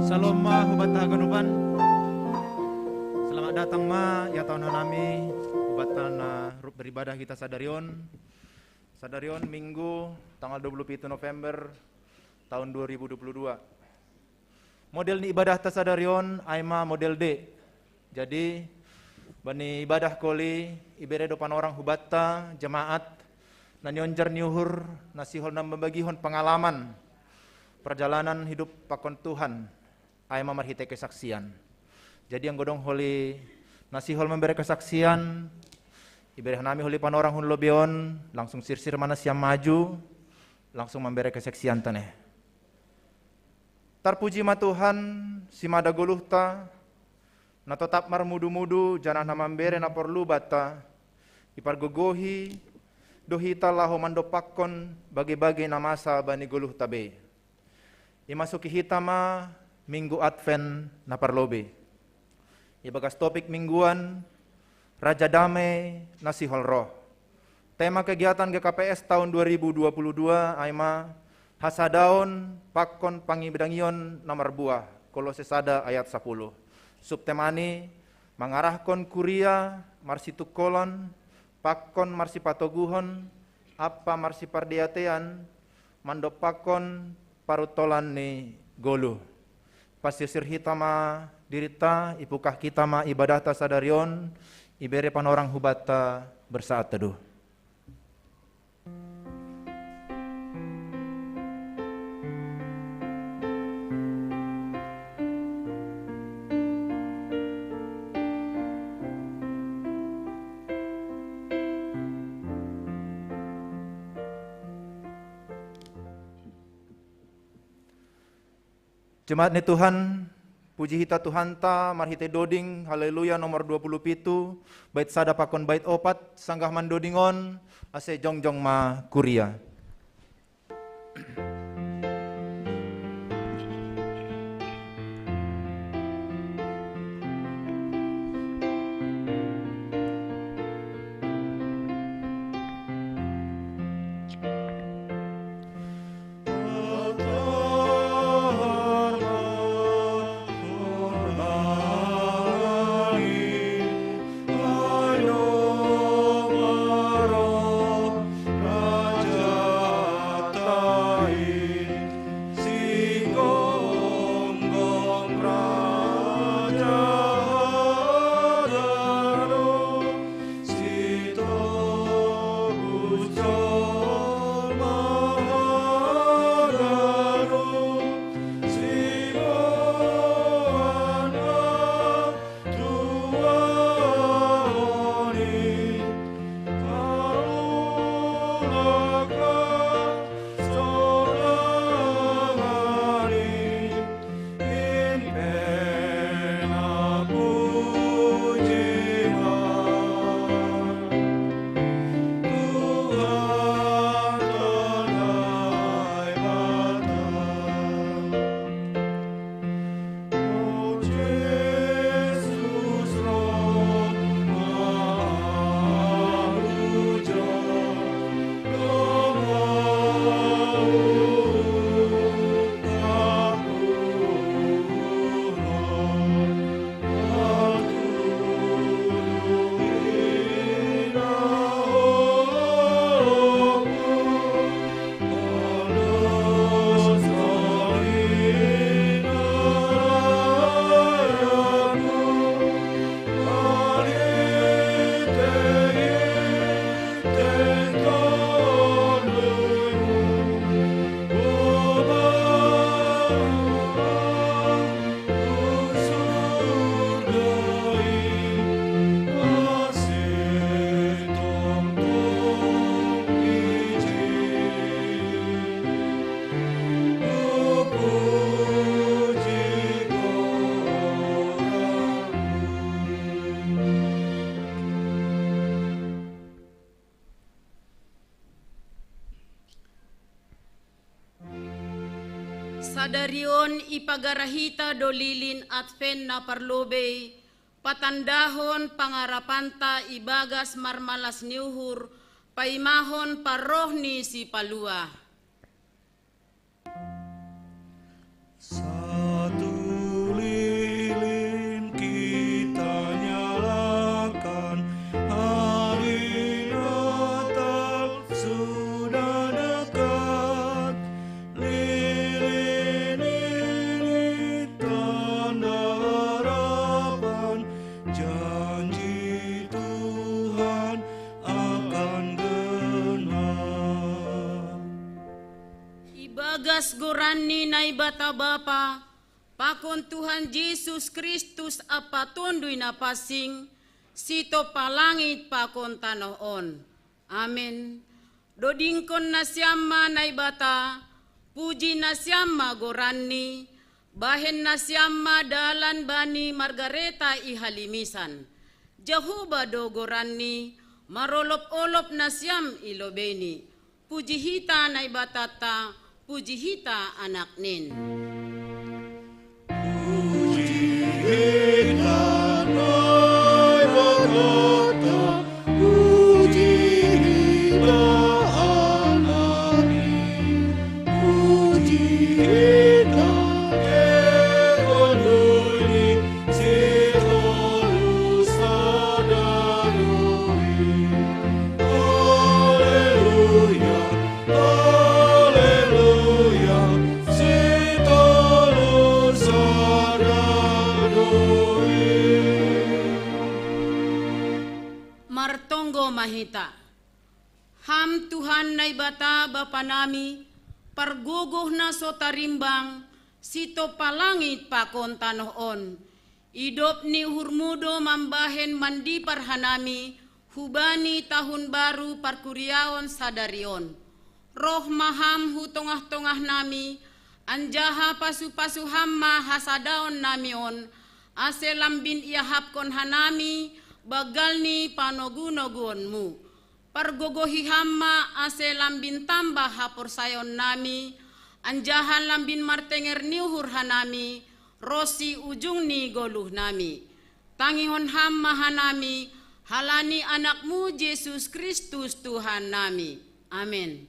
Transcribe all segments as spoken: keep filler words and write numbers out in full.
Salom ma hubatta haganupan. Selamat datang ma ia taon hanami hubatta na rup beribadah hita sadari on. Sadari on Minggu tanggal dua puluh pitu November tahun dua ribu dua puluh dua. Model ni ibadahta sadari on ai ma model D. Jadi bani ibadah koli ibere do panorang hubatta jemaat na nionjar ni uhur na sihol na mambagihon pengalaman perjalanan hidup pakon Tuhan ai ma marhite kesaksian. Jadi anggo dong holi na sihol mambere kesaksian, ibere hanami holi panorang hun lobei on, langsung sirsir ma nasiam maju, langsung mambere kesaksian tane. Tarpuji ma Tuhan, simada goluhta, na totap marmudu-mudu janah na mambere na porlu banta, ipargogohi do hita laho mandompakkon bage-bage na masa bani goluhta be. Imasuki hita ma Minggu Advent na parlobei. Ibagas topik mingguan, Raja Damai na sihol roh. Tema kegiatan G K P S tahun dua ribu dua puluh dua ai ma hasadaon pakon pangidangion na marbuah, Kolose sada ayat sapuluh. Subtemani mangarahkon kuria marsitungkolon pakon marsipatoguhon ampa marsipardiatean mandompakkon paruntolan ni goluh. Pasirsir hita ma dirinta, ipungkah hita ma ibadahta sadari on, ibere panorang hubanta bersaat teduh. Jemaat ni Tuhan, puji hita Tuhanta marhite doding Haleluya nomor dua puluh pitu, bait sada pakon bait opat, sanggah mandoding on, ase jongjong ma kuria. Sadari on ipagara hita do lilin Advent na parlobei, patandahon pangarapanta ibagas marmalas ni uhur, paimahon parroh ni Sipalua. Satu lilin kita nyalakan, hari Natal sudah dekat. Lilin ini tanda harapan, janji Tuhan akan genap. Ibagas goran ni Naibata Bapa, pakon Tuhan Jesus Kristus Ampa Tonduy Napansing, sitopa langit pakon tanoh on. Amen. Dodingkon nasiam ma Naibata, puji nasiam ma goranni, bahen nasiam ma dalan bani margareta i halimisan. Jahowa do goranni, marolop-olop nasiam i lobeini. Puji hita Naibatanta, puji hita anaknin. Puji hita Naibatanta, puji hita anaknin, puji hita Tonduy ni sitolu sada doi. Haleluya, haleluya, sitolu sada doi. Martonggo ma hita. Ham Tuhan Naibata Bapa nami, pargogoh na so tarimbang, sitopa langit pakon tanoh on. Idop ni uhurmu do mambahen mandipar hanami, hubani tahun baru parkuriaon sadari on. Roh ma Ham hu tongah-tongah nami, anjaha pasu-pasu Ham ma hasadaon nami on, ase lambin iahapkon hanami banggal ni panogu-noguonmu. Pargogohi Ham ma ase lambin tambah haporsayaon nami, anjaha lambin martenger ni uhur hanami, ronsi ujung ni goluh nami. Tangihon Ham ma hanami, halani Anakmu Jesus Kristus Tuhan nami. Amen.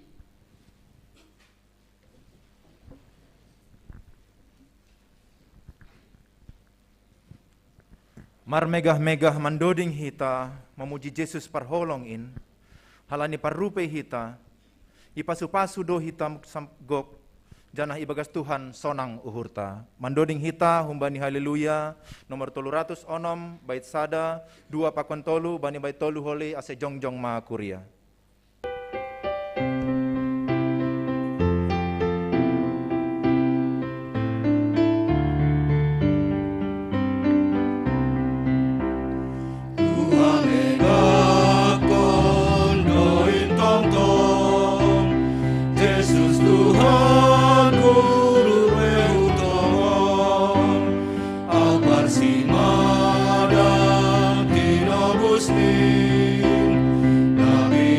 Marmegah-megah mandoding hita mamuji Jesus parholong in, halani parrupei hita, ipasu-pasu do hita sam-, gok, janah ibagas Tuhan sonang uhurta. Mandoding hita humbani Haleluya, nomor tolu ratus onom, bait sada, dua pakon tolu, bani bait tolu holi ase jongjong ma kuria. Tuhan engakon doin tongtong, Jesus Tuhan guru reu tongon, au parsimadan tinobus nin, nabi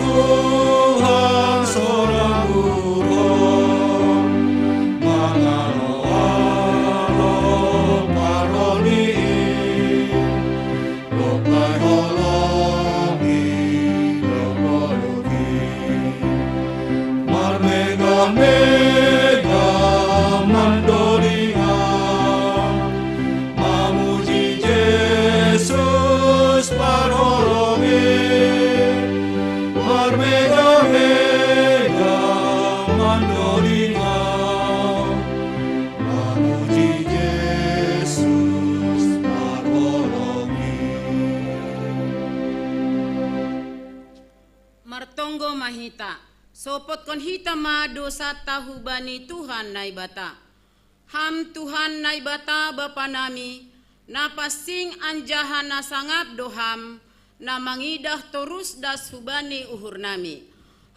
Tuhan sorang Tuhan, mangalo-alo paroli, lokai holongi, lokoluki, marmega-mega mandolinga, mamuji Jesus parholongi, marmega-mega mandolinga, mamuji Jesus parholongi. Martonggo ma hita, sopotkon hita ma dosanta hubani Tuhan Naibata. Ham Tuhan Naibata Bapa nami, na pansing anjaha na sangap do Ham, na mangidah torus das hubani uhur nami.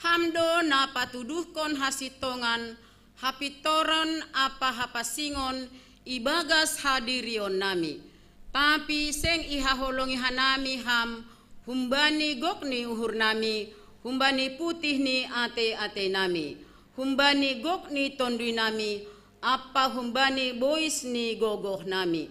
Ham do na patuduhkon hasintongan, hapintoron ampa hapansingon ibagas hadirion nami. Tapi seng ihaholongi hanami Ham humbani gok ni uhur nami, humbani putih ni ate-ate nami, humbani gok ni tondui nami, ampa humbani bois ni gogoh nami.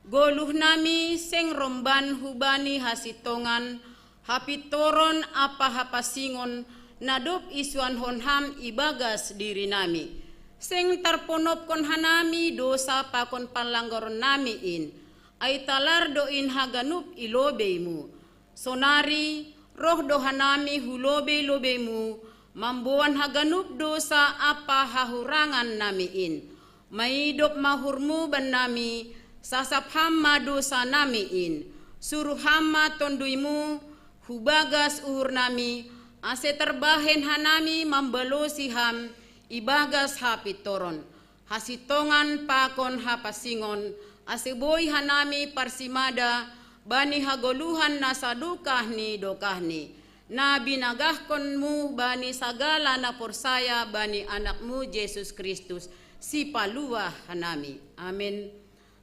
Goluh nami seng romban hubani hasintongan, hapintoron ampa hapansingon, na dob isuanhon Ham ibagas diri nami. Seng tarponopkon hanami dosa pakon panlanggaron nami in, ai talar do in haganup i lobei-Mu. Sonari roh do hanami hu lobei-lobei-Mu, mamboan haganup dosa ampa hahurangan nami in. Maidop ma uhur-Mu bannami, sasap Ham ma dosa nami in. Suruh Ham ma tondui-Mu hu bagas uhur nami, ase tarbahen hanami mambalosi Ham ibagas hapintoron, hasintongan pakon hapansingon, ase boi hanami parsimada bani hagoluhan na sadokah ni dokahni, na binagahkon-Mu bani sagala na porsaya bani Anak-Mu Jesus Kristus, Sipaluah hanami. Amen.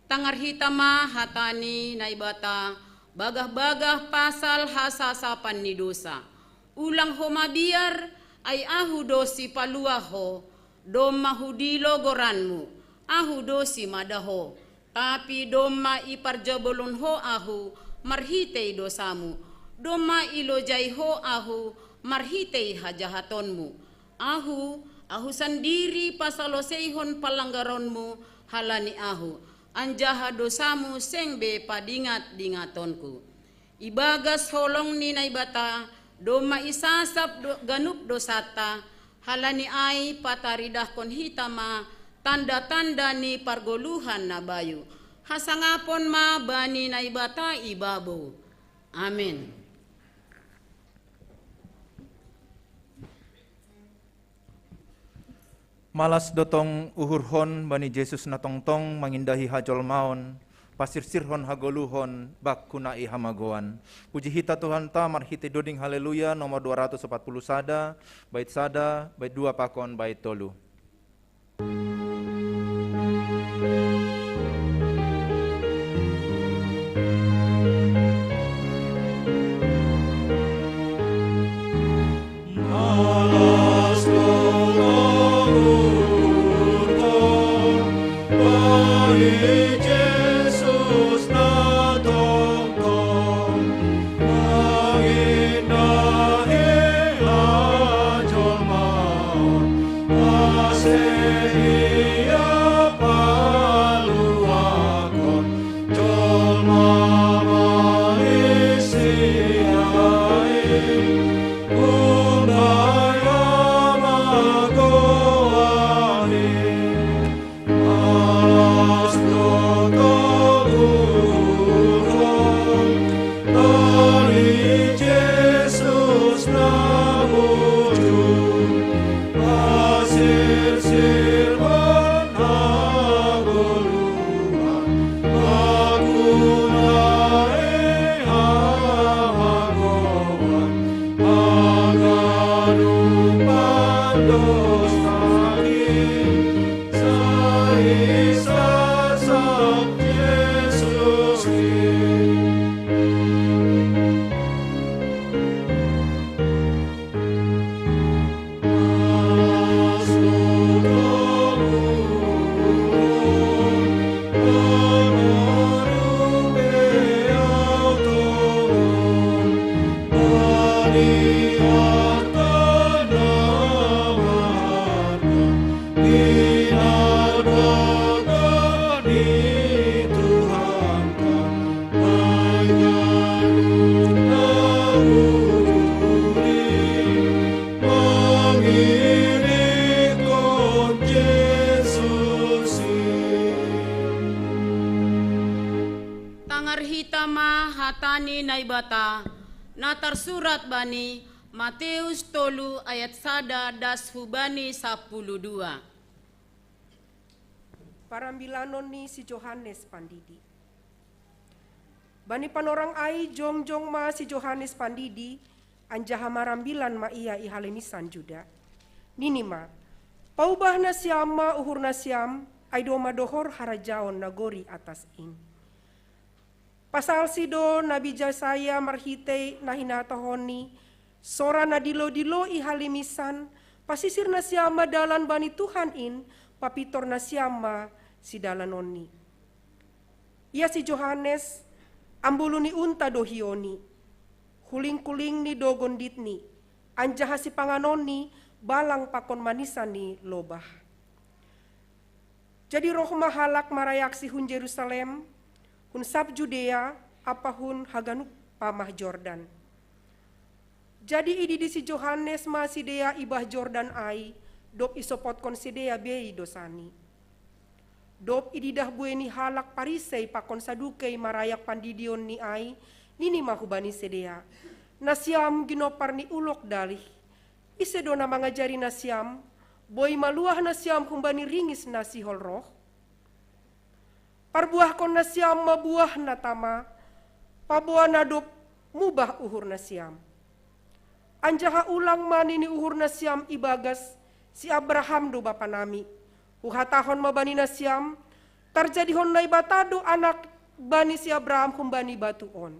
Tangar hita ma hata ni Naibata, bagah-bagah pasal hasasapan ni dosa. Ulang ho mabiar, ai Ahu do sipaluah ho, domma hudilo goran-Mu, Ahu do simada ho. Tapi domma iparjabolon ho Ahu marhitei dosamu, domma ilojai ho Ahu marhitei hajahatonmu. Ahu, Ahu sandiri pasaloseihon palanggaronmu halani Ahu, anjaha dosamu seng be padingat-dingatonku. Ibagas holong ni Naibata, domma isasap do, ganup dosanta, halani ai pataridahkon hita ma tanda-tanda ni pargoluhan na bayu. Hasangapon ma bani Naibata i babou. Amen. Malas do tong uhurhon bani Jesus na tongtong mangindahi hajolmaon, pasirsirhon hagoluhon bakku na i hamagoan. Puji hita Tuhanta marhitei doding Haleluya nomor dua ratus empat puluh sada, bait sada, bait dua pakon bait tolu. Hata ni Naibata na tarsurat bani Mateus tolu ayat sada das hubani sapuluh dua. Parambilanon ni si Johannes Pandidi. Bani panorang ai jongjong ma si Johannes Pandidi, anjaha marambilan ma ia i halimisan Juda. Nini ma: Paubah nasiam ma uhur nasiam, ai domma dohor harajaon nagori atas in. Pasalsi do nabi Jesaya marhitei na hinatahonni: Sora na dilo-dilo i halimisan, pasisir nasiam ma dalan bani Tuhan in, papintor nasiam ma sidalanonni. Ia si Johannes, ambulu ni unta do hioni, huling-kulingni do gonditni, anjaha sipanganonni balang pakon manisa ni lobah. Jadi roh ma halak marayaksi hun Jerusalem, hun sab Judea ampa hun haganup pamah Jordan. Jadi ididi si Johannes ma sidea i bah Jordan ai, dob isopotkon sidea bei dosani. Dob ididah buei ni halak Parisei pakon Sadukei marayak pandidionni ai, nini ma hubani sidea: Nasiam ginompar ni ulok dalih. Ise do na mangajari nasiam, boi maluah nasiam humbani ringis na sihol roh? Parbuahkon nasiam ma buah na tama, paboa na dob mubah uhur nasiam. Anjaha ulang ma nini uhur nasiam ibagas: Si Abraham do bapanami. Huhatahon ma bani nasiam: Tarjadihon Naibata do anak bani si Abraham humbani batu on.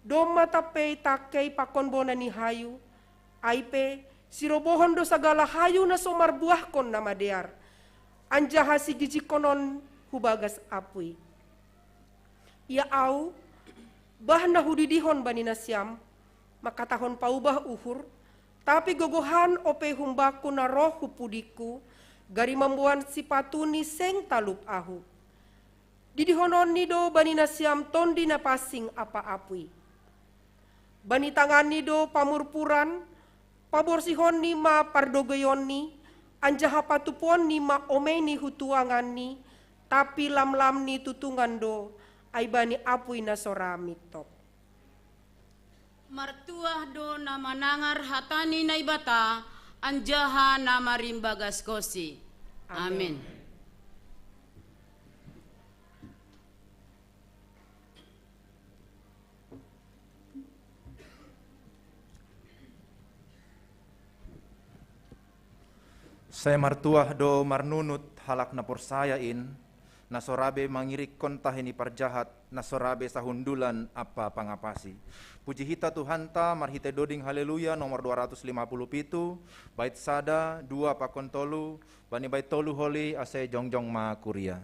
Domma tampei tangkei pakon bona ni hayu, ai pe sirobohon do sagala hayu na so marbuahkon na madear, anjaha sigijigkon on hu bagas apui. Ia au, bah na hudidihon bani nasiam, mangkatahon paubah uhur, tapi gogohan ope humbakku na roh hu pudingku, gari mamboan sipatuni seng talup ahu. Didihononni do bani nasiam tondi na pansing ampa apui. Bani tanganni do pamurpuran, paborsihonni ma pardogeionni, anjaha patupuonni ma omeini hu tuanganni, tapi lamlamni tutungan do, ai bani apui na so ra mintop. Martuah do na manangar hata ni Naibata, anjaha na marimbagashonsi. Amen. Amen. Sai martuah do marnunut halak na porsaya in, na so ra be mangirikkon tahi ni parjahat, na so ra be sahundulan ampa pangapasi. Puji hita Tuhanta marhitei doding Haleluya nomor dua ratus lima puluh pitu, bait sada, dua pakon tolu, bani bait tolu holi ase jongjong ma kuria.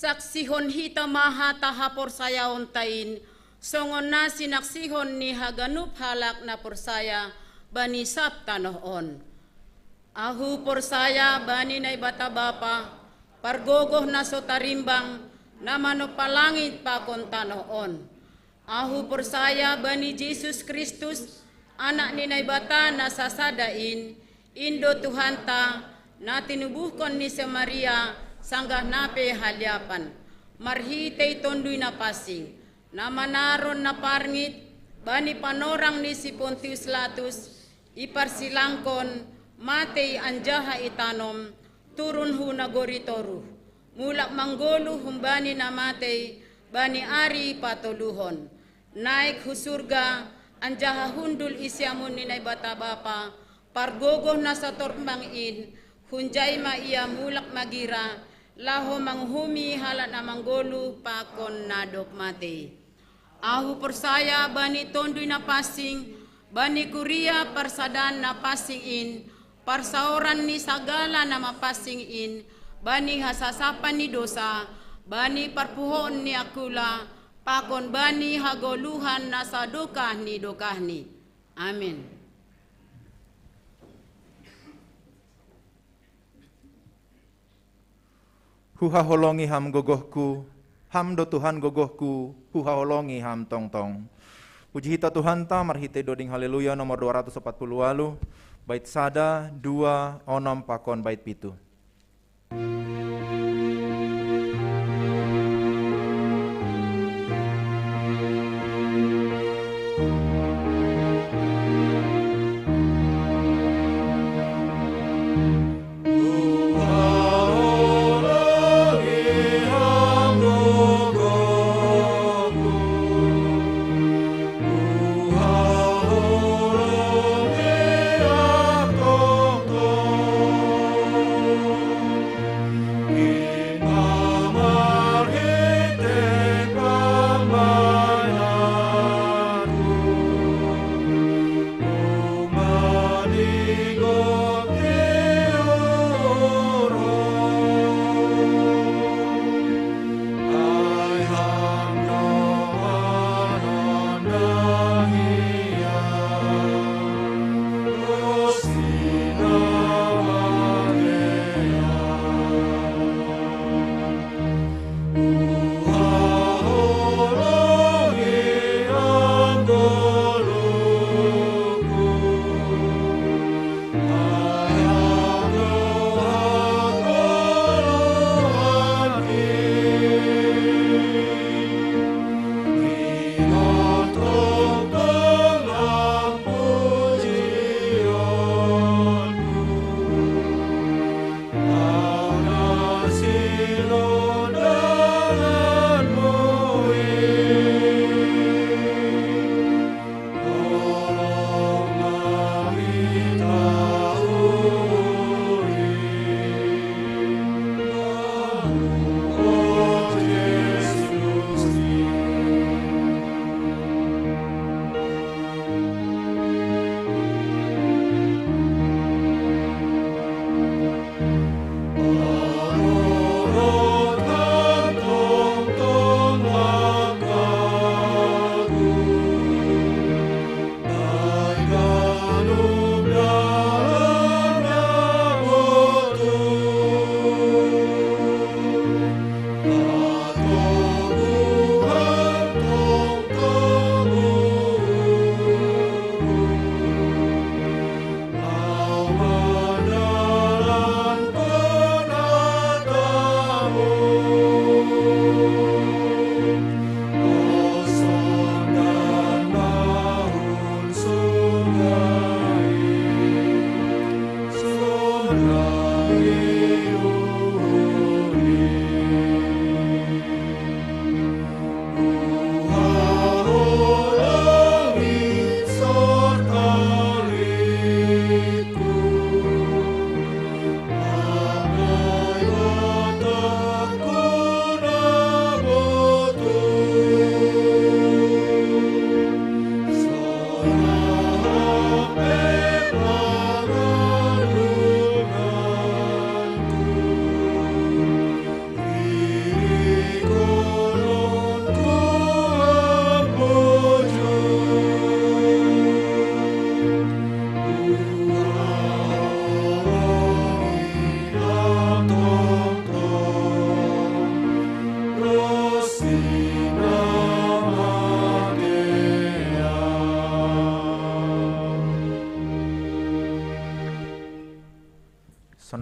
Saksihon hita ma hata haporsayaonta in, songon na sinaksihon ni haganup halak na porsaya bani sab tanoh on. Ahu porsaya bani Naibata Bapa, pargogoh na so tarimbang, na manompa langit pakon tanoh on. Ahu porsaya bani Jesus Kristus, Anak ni Naibata na sasada in, in do Tuhanta, na tinubuhkon ni si Maria, sanggah na pe haliapan, marhitei Tonduy Napansing, na manaron na parngit bani panorang ni si Pontius Latus, iparsilangkon, matei anjaha itanom, turun hu nagori toruh, mulak manggoluh humbani na matei bani ari patoluhon, naek hu surga, anjaha hundul i siamun ni Naibata Bapa, pargogoh na so tarimbang in, hunjai ma ia mulak magira, laho manguhumi halak na manggoluh pakon na dob matei. Ahu porsaya bani Tonduy Napansing, bani kuria parsadaan na pansing in, parsaoran ni sagala na mapansing in, bani hasasapan ni dosa, bani parpuhoon ni angkula, pakon bani hagoluhan na sadokah ni dokahni. Amin. Huhaholongi Ham gogohku, Ham do Tuhan gogohku, huhaholongi Ham tongtong. Puji hita Tuhanta marhitei doding Haleluya nomor dua ratus opat puluh walu, bait sada, dua, onom pakon bait pitu.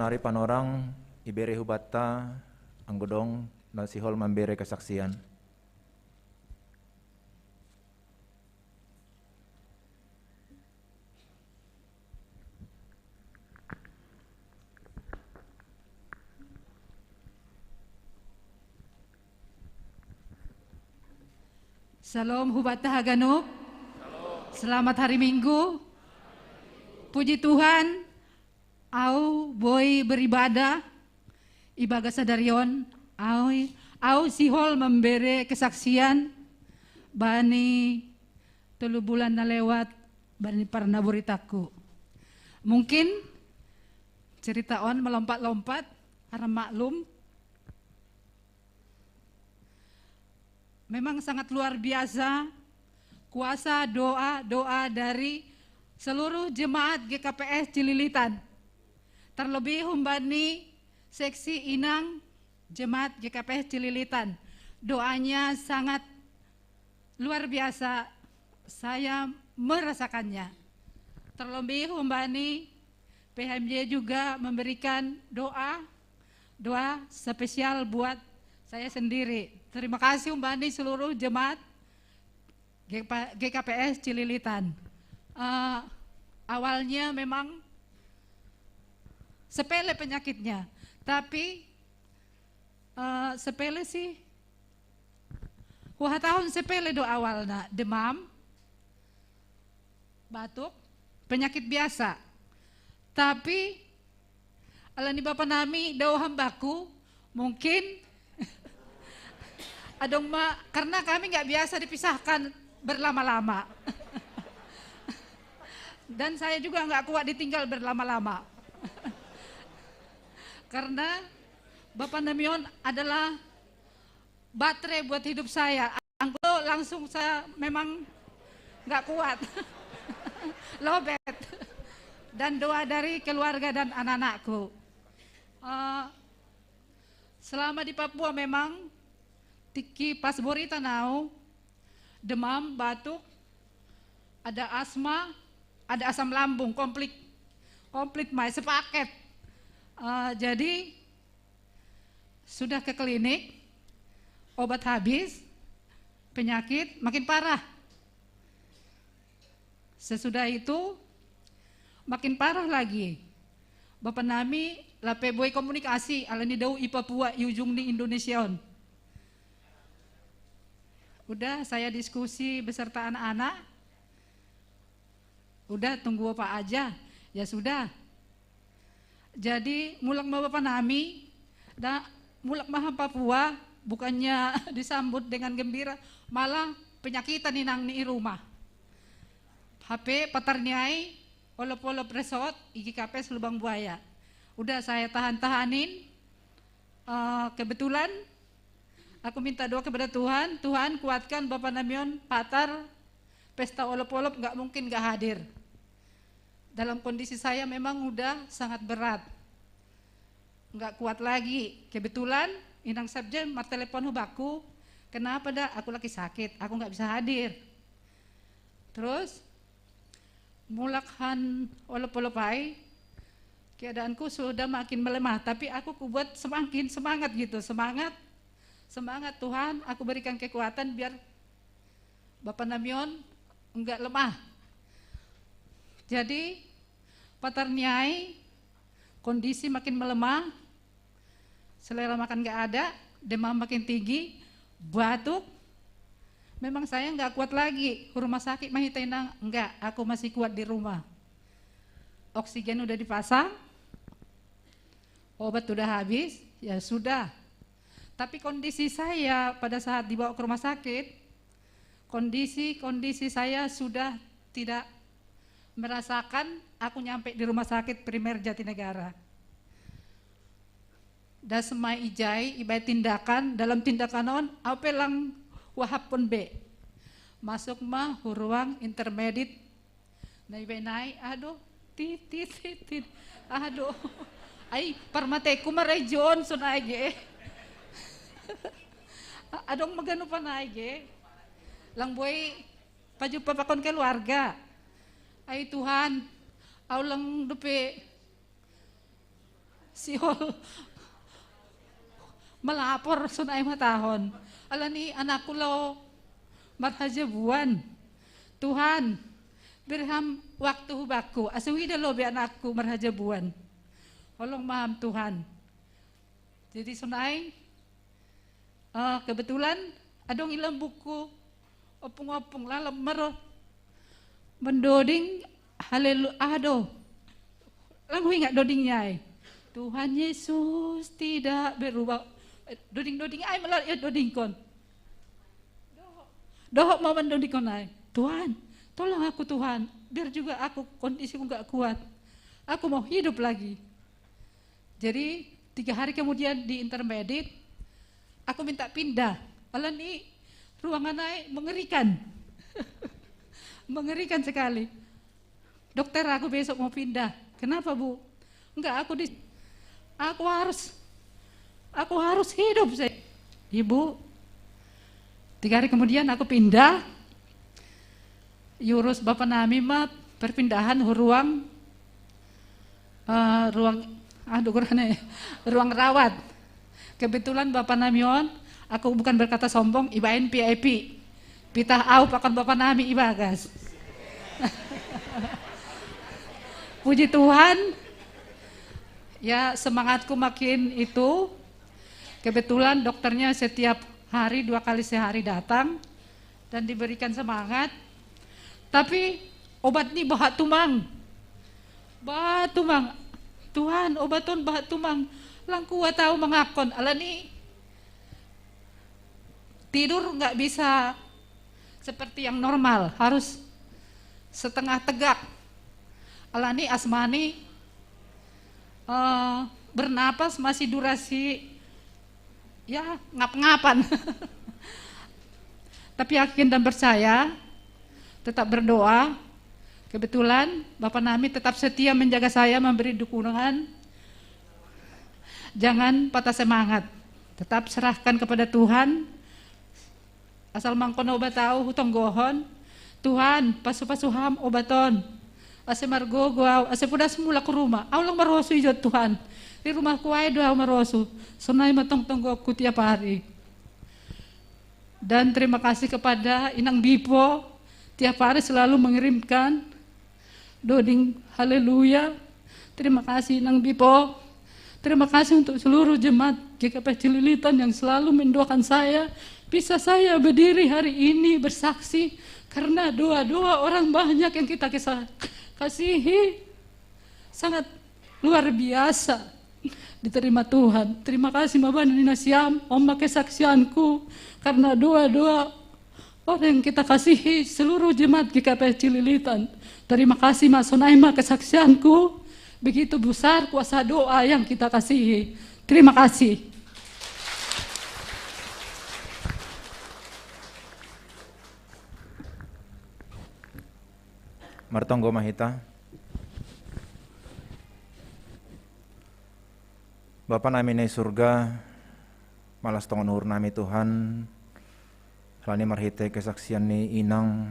Ari panorang ibere hubatta anggo dong na sihol mambere kesaksian. Shalom hubatta haganup. Selamat hari Minggu. Puji Tuhan, au boi beribadah ibagas sadarion, au, au sihol mambere kesaksian bani tolu bulan na lewat bani parnaboritangku. Mungkin cerita on melompat-lompat, ara maklum. Memang sangat luar biasa kuasa doa-doa dari seluruh jemaat G K P S Cililitan. Terlebih humbani seksi inang jemaat G K P S Cililitan. Doanya sangat luar biasa. Saya merasakannya. Terlebih humbani P H M J juga memberikan doa, doa spesial buat saya sendiri. Terima kasih humbani seluruh jemaat G P, G K P S Cililitan. Eh, awalnya memang sepele penyakitnya, tapi eh, sepele sih. Huhatahon sepele do awalna, demam, batuk, penyakit biasa. Tapi ala ni bapa nami dao hambaku, mungkin adong ma, karena kami nggak biasa dipisahkan berlama-lama. Dan saya juga nggak kuat ditinggal berlama-lama. Karena Bapa nami on adalah baterai buat hidup saya. Anggo langsung saya memang nggak kuat. Lobet. Dan doa dari keluarga dan anak-anakku. Eh, selama di Papua memang tikki pas boritan au, demam, batuk, ada asma, ada asam lambung, komplit. Komplit mai sepaket. Eh, jadi sudah ke klinik, obat habis, penyakit makin parah. Sesudah itu makin parah lagi. Bapa nami lape boi komunikasi, ala ni dao i Papua, i ujung ni Indonesia on. Udah, saya diskusi beserta anak-anak. Udah, tunggu Bapak aja. Ya sudah. Jadi mulak ma bapa nami, da, mulak ma ha Papua, bukannya disambut dengan gembira, malah penyakitan inang ni i rumah. Hape patar ni ai, olop-olop resort, i G K P S Lubang Buaya. Udah, saya tahan-tahanin. Eh, kebetulan aku minta doa kepada Tuhan, Tuhan kuatkan bapa nami on, patar pesta olop-olop nggak mungkin nggak hadir. Dalam kondisi saya memang udah sangat berat. Nggak kuat lagi. Kebetulan inang sekjen martelepon hubaku, "Kenapa, Da? Aku lagi sakit, aku nggak bisa hadir." Terus mulak han olop-olop ai, keadaanku sudah makin melemah, tapi aku kubuat semakin semangat gitu, semangat, semangat, "Tuhan, aku berikan kekuatan biar bapa nami on nggak lemah." Jadi patar ni ai, kondisi makin melemah, selera makan nggak ada, demam makin tinggi, batuk. Memang saya nggak kuat lagi, hu rumah sakit ma hita inang, nggak, aku masih kuat di rumah. Oksigen udah dipasang, obat udah habis, ya sudah. Tapi kondisi saya pada saat dibawa ke rumah sakit, kondisi-kondisi saya sudah tidak merasakan aku nyampe di rumah sakit primer Jatinegara. Da sema ijai, ibaen tindakan, dalam tindakan on, au pe lang huahaphon be. Masuk ma hu ruang intermedit, na ibaen ai, aduh, tit, tit, tit, tit. Aduh. Ai, parmateku ma rai Johnson ai ge. Adong ma ganupan ai ge. Lang boi pajumpa pakon keluarga. Ai Tuhan, au lang dope Siol. Melapor sun ai matahon. Alani anakku lo marhajabuan. Tuhan, beri ham waktu hubaku. Asa huida lo be anakku marhajabuan. Holong ma ham Tuhan. Jadi sun ai, eh, kebetulan adong i lam buku Opung-opung lalap maro mendoding, haleluya, aduh. Lagu ingat dodingnya ai. Tuhan Yesus tidak berubah. Eh, doding-doding ai malah ya dodingkon. Dohot mau mendodingkon ai. Tuhan, tolong aku Tuhan, biar juga aku kondisiku nggak kuat. Aku mau hidup lagi. Jadi tiga hari kemudian di intermedit, aku minta pindah. Alani ruangan ai mengerikan. Mengerikan sekali. Dokter, aku besok mau pindah. Kenapa, Bu? Enggak, aku di aku harus aku harus hidup saya. Ibu, tiga hari kemudian aku pindah. Yurus bapak nami ma perpindahan ruang, eh, ruang, aduh, kurang nih, ruang rawat. Kebetulan bapak nami on, aku bukan berkata sombong, ibaen V I P. Pitah au pakon bapak nami ibagas. Puji Tuhan, ya, semangatku makin itu. Kebetulan dokternya setiap hari, dua kali sehari datang dan diberikan semangat. Tapi obat ni bahat tumang. Bahat tumang. Tuhan, obaton bahat tumang. Langkua tahu mengakon. Alani tidur nggak bisa seperti yang normal, harus setengah tegak. Alani asmani, eh, bernapas masih durasi, ya, ngap-ngapan. Tapi yakin dan percaya, tetap berdoa. Kebetulan Bapak Nami tetap setia menjaga saya, memberi dukungan. Jangan patah semangat. Tetap serahkan kepada Tuhan. Asal mangkon obat au hutonggohon, Tuhan, pasu-pasu ham obaton. Ase margogo au, ase pudas mulak rumah. Au lang marosu ijo Tuhan. Di rumahku ai do au marosu. Sonai ma tongtonggoku tiap hari. Dan terima kasih kepada Inang Bipo, tiap hari selalu mengirimkan doding haleluya. Terima kasih Inang Bipo. Terima kasih untuk seluruh jemaat G K P Cililitan yang selalu mendoakan saya. Bisa saya berdiri hari ini bersaksi karena doa-doa orang banyak yang kita kisah kasihi. Sangat luar biasa diterima Tuhan. Terima kasih Mabana Nina Siam, Oma kesaksianku karena doa-doa orang yang kita kasihi seluruh jemaat G K P Cililitan. Terima kasih Mas Sonaima kesaksianku. Begitu besar kuasa doa yang kita kasihi. Terima kasih. Martonggo mahita. Bapa nami na i surga, malas tongon uhur nami Tuhan, halani marhite kesaksian ni inang,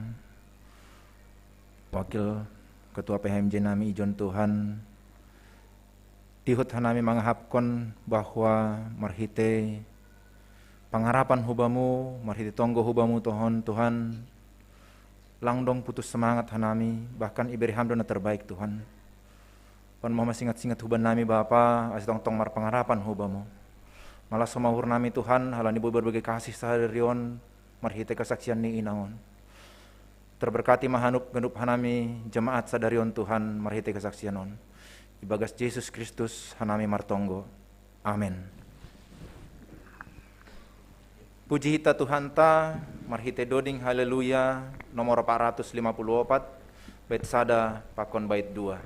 wakil ketua P H M J nami ijon Tuhan, tihut hanami mangahapkon bahwa marhite pangarapan hubamu, marhite tonggo hubamu tohon Tuhan, lang dong putus semangat hanami, bahkan iberi ham do na terbaik Tuhan. Pan mau masingat-singat huban nami Bapa, asi tongtong marpangarapan hubamu. Malas ho ma uhur nami Tuhan, halani boi berbagai kasih sadari on, marhite kesaksian ni inang on. Terberkati ma hanup ganup hanami jemaat sadari on Tuhan, marhite kesaksian on. Ibagas Jesus Kristus hanami martonggo. Amen. Puji hita Tuhanta, marhite doding haleluya nomor empat ratus lima puluh opat, bait sada pakon bait dua.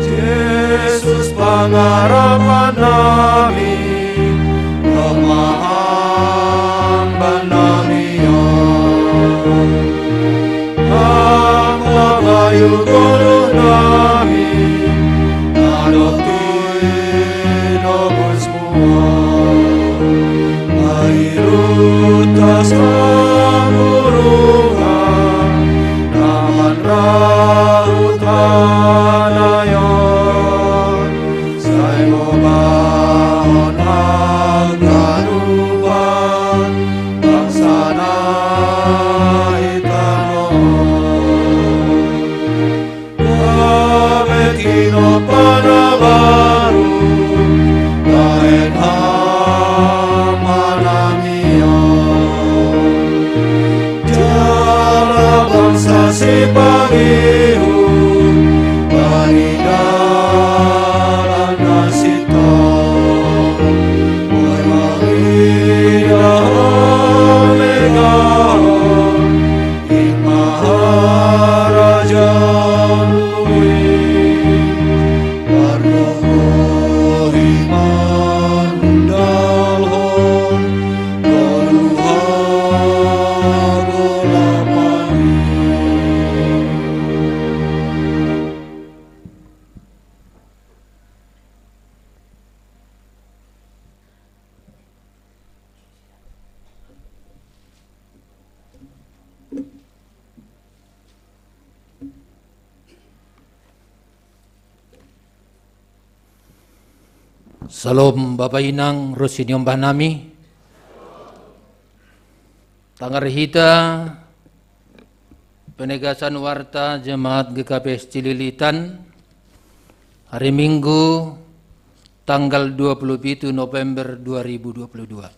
Jesus pangarapan nami, pamahamban nami, Ham bayu goluh nami, nadok tinobus mua. Pangihut bani dalan nasita, boi marida megahan in maharaja lui, pardokohi mandalhon Salom Bapa Inang, ro siniombah nami. Tanggar hita penegasan warta Jemaat G K P S Cililitan, hari Minggu, tanggal dua puluh pitu November dua ribu dua puluh dua.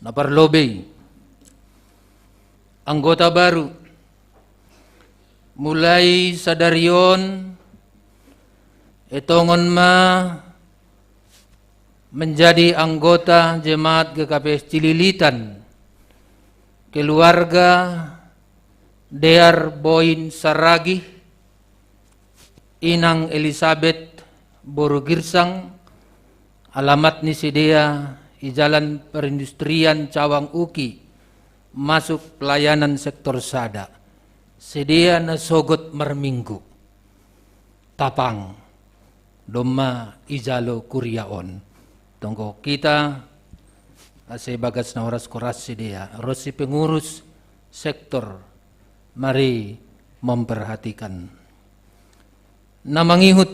Na parlobei, anggota baru. Mulai sadari on, e tongon ma menjadi anggota Jemaat G K P S Cililitan, keluarga Dear Boin Saragih, Inang Elisabet boru Girsang, alamat ni sidea i Jalan Perindustrian Cawang Uki, masuk pelayanan sektor sada. Sidea na sogot marminggu. Tapang, domma ijalo kuria on. Tonggo hita, ase bagas na horas-horas sidea, ro si pengurus sektor, mari memperhatikan. Na mangihut,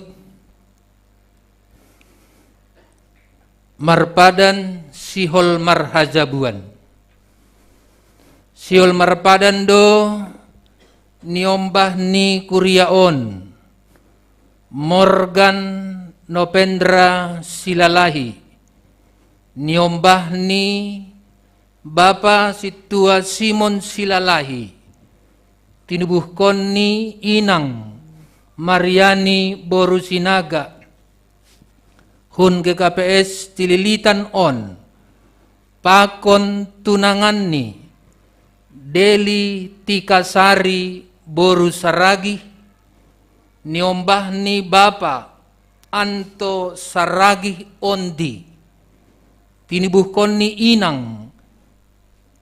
marpadan sihol marhajabuan. Sihol marpadan do niombah ni kuria on, Morgan Nopendra Silalahi, niombah ni Bapa Sintua Simon Silalahi, tinubuhkon ni Inang Mariani boru Sinaga, hun G K P S Cililitan on, pakon tunanganni Deli Tikasari boru Saragih, niombah ni Bapa Anto Saragih Ondi, tinubuhkon ni Inang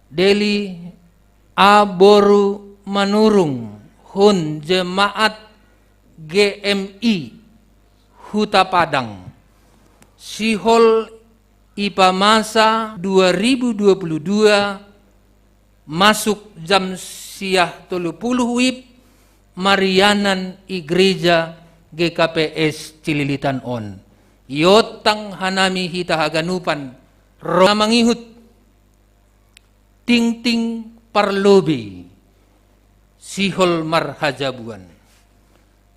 Deli A boru Manurung, hun Jemaat G M I Huta Padang. Sihol ipamasa dua ribu dua puluh dua, masuk jam siah tolu puluh wib, marianan i gereja G K P S Cililitan on. Iontang hanami hita haganupan, ro na mangihut, tingting parlobei, sihol marhajabuan.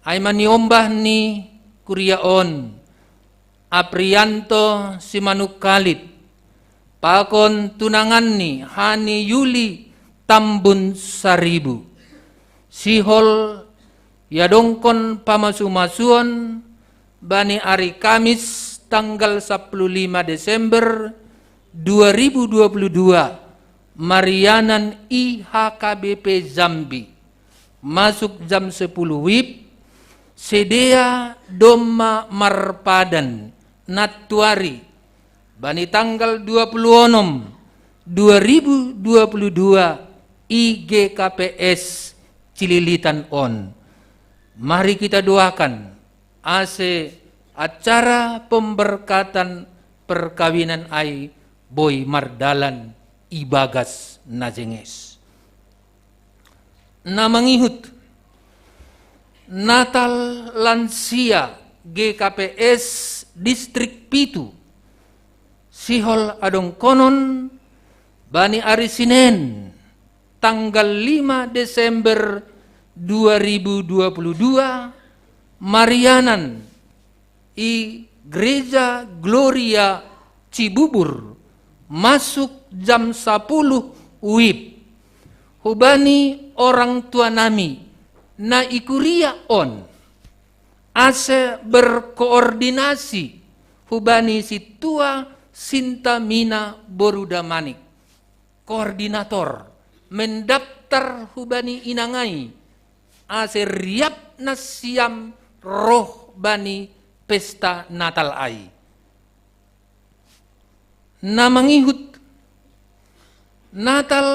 Ai ma niombah ni kuria on, Aprianto Simanungkalit, pakon tunanganni Hani Yuli Tambun Saribu. Sihol iadongkon pamasu-masuon bani ari Kamis tanggal sampulu lima Desember dua ribu dua puluh dua, marianan i H K B P Jambi, masuk jam sepuluh wib, sidea domma marpadan nantuari, bani tanggal dua puluh onom dua ribu dua puluh dua, i G K P S Cililitan on. Mari kita doakan, ase acara pemberkatan perkawinan ai boi mardalan i bagas na jenges. Na mangihut, Natal Lansia G K P S Distrik pitu, sihol adongkonon bani ari Sinen, tanggal lima Desember dua ribu dua puluh dua, marianan i Gereja Gloria Cibubur, masuk jam sapuluh wib. Hubani orang tua nami na i kuria on, ase berkoordinasi hubani sintua Sinta Mina Boru Damanik, koordinator, mendaftar hubani inangai, ase riap nasiam roh bani pesta Natal ai. Na mangihut Natal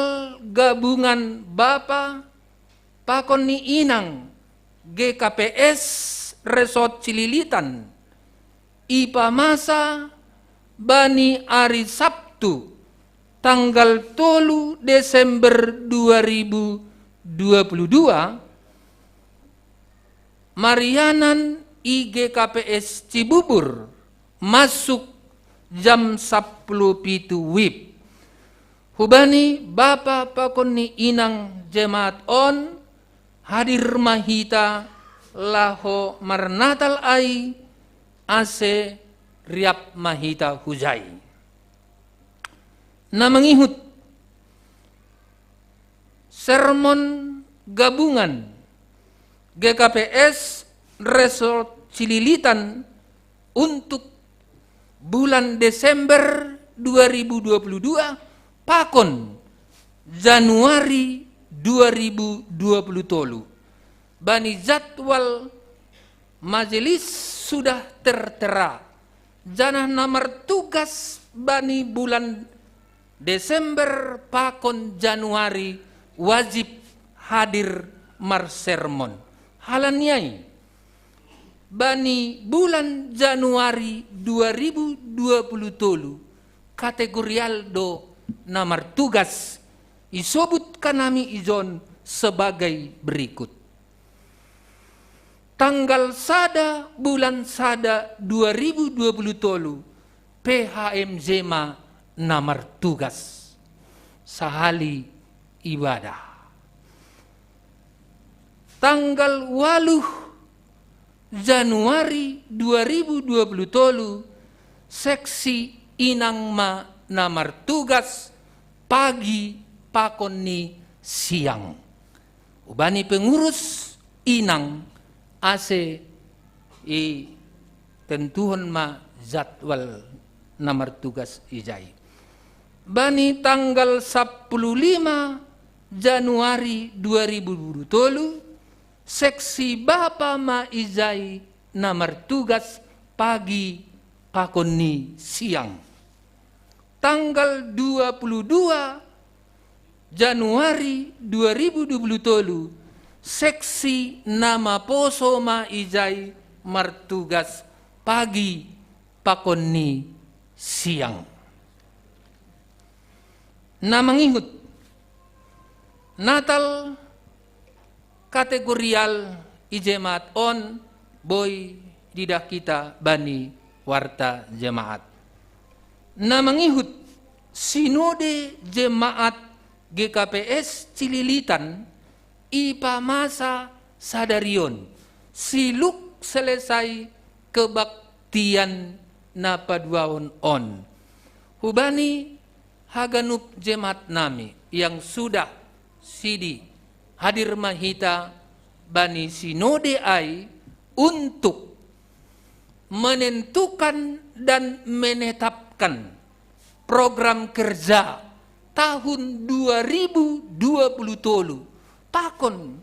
gabungan bapa pakon ni inang G K P S Resort Cililitan ipamasa bani ari Sabtu tanggal tolu Desember dua ribu dua puluh dua, marianan i G K P S Cibubur masuk jam sapuluh pitu wib. Hubani bapa pakon ni inang jemaat on, hadir ma hita laho marnatal ai, ase riap ma hita hujai. Na mangihut sermon gabungan G K P S Resort Cililitan untuk bulan Desember dua ribu dua puluh dua pakon Januari dua ribu dua puluh tolu. Bani jadwal majelis sudah tertera, janah na martugas bani bulan Desember pakon Januari wajib hadir marsermon. Halani ai, bani bulan Januari dua ribu dua puluh tolu, kategorial do na martugas, isobut kanami ijon sebagai berikut. Tanggal sada bulan sada dua ribu dua puluh tolu, P H M J ma na martugas sahali ibadah. Tanggal waluh Januari dua ribu dua puluh tolu, seksi inang ma na martugas pagi pakon ni siang. Hubani pengurus inang ase i tentuhon ma jadwal na martugas ijai. Bani tanggal sapuluh lima Januari dua ribu dua puluh tolu, seksi bapa ma ijai na martugas pagi pakon ni siang. Tanggal dua puluh dua Januari dua ribu dua puluh tolu, seksi na maposo ma ijai martugas pagi pakon ni siang. Na mangihut Natal kategorial i jemaat on boi didah hita bani warta jemaat. Na mangihut sinode jemaat G K P S Cililitan ipamasa sadari on, siluk selesai kebaktian na paduahon on. Hubani haganup jemaat nami yang sudah sidi, hadir ma hita bani sinode ai untuk menentukan dan menetapkan program kerja tahun dua ribu dua puluh tolu, pakon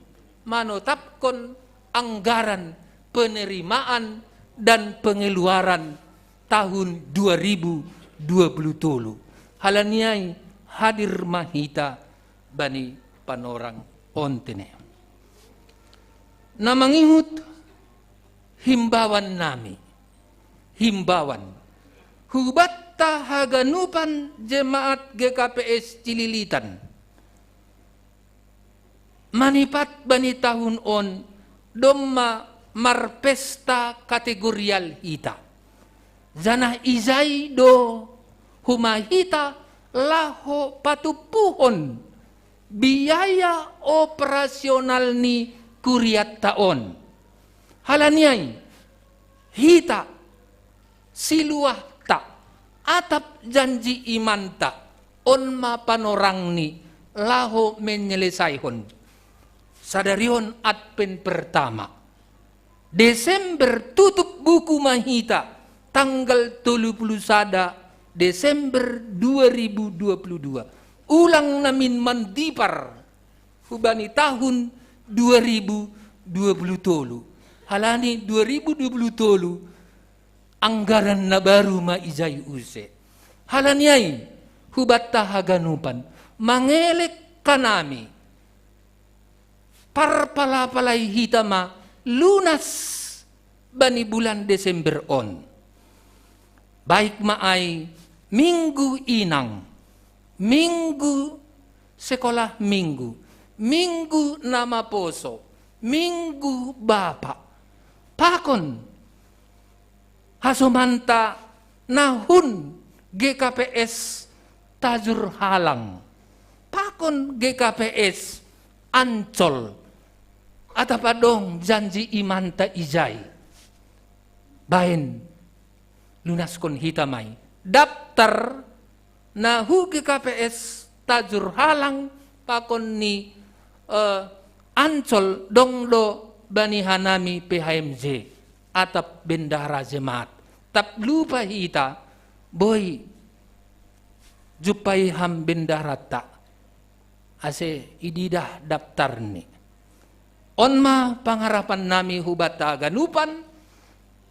manotapkon anggaran penerimaan dan pengeluaran tahun dua ribu dua puluh tolu. Halani ai hadir ma hita bani panorang on tene. Na mangihut himbawan nami, himbawan hubanta haganupan jemaat G K P S Cililitan. Manipat bani tahun on domma marpesta kategorial hita. Janah ijai do huma hita laho patumpuhon biaya operasional ni kuriatta on. Halani ai hita siluahta, atap janji imanta, on ma panorangni laho menyelesaihon. Sadarion Advent pertama. Desember tutup buku ma hita, tanggal tolu puluh sada Desember dua ribu dua puluh dua. Ulang namin mandipar hubani tahun dua ribu dua puluh tolu. Halani dua ribu dua puluh tolu anggaran na baru ma ijai use. Halani ai, hubanta haganupan, mangelek hanami, parpalapalai hita ma lunas bani bulan Desember on. Baik ma ai minggu inang, minggu sekolah minggu, minggu na maposo, minggu bapa, pakon hasomanta na hun G K P S Tajur Halang, pakon G K P S Ancol, atap adong janji imanta ijai. Baen, lunaskon hita ma i. Daftar na hu G K P S Tajur Halang pakon ni, eh, Ancol dong do bani hanami P H M J, atap bendahara jemaat. Tap lupa hita, boi jumpai ham bendaharanta. Ase ididah daftarni. On ma pangarapan nami hubanta haganupan,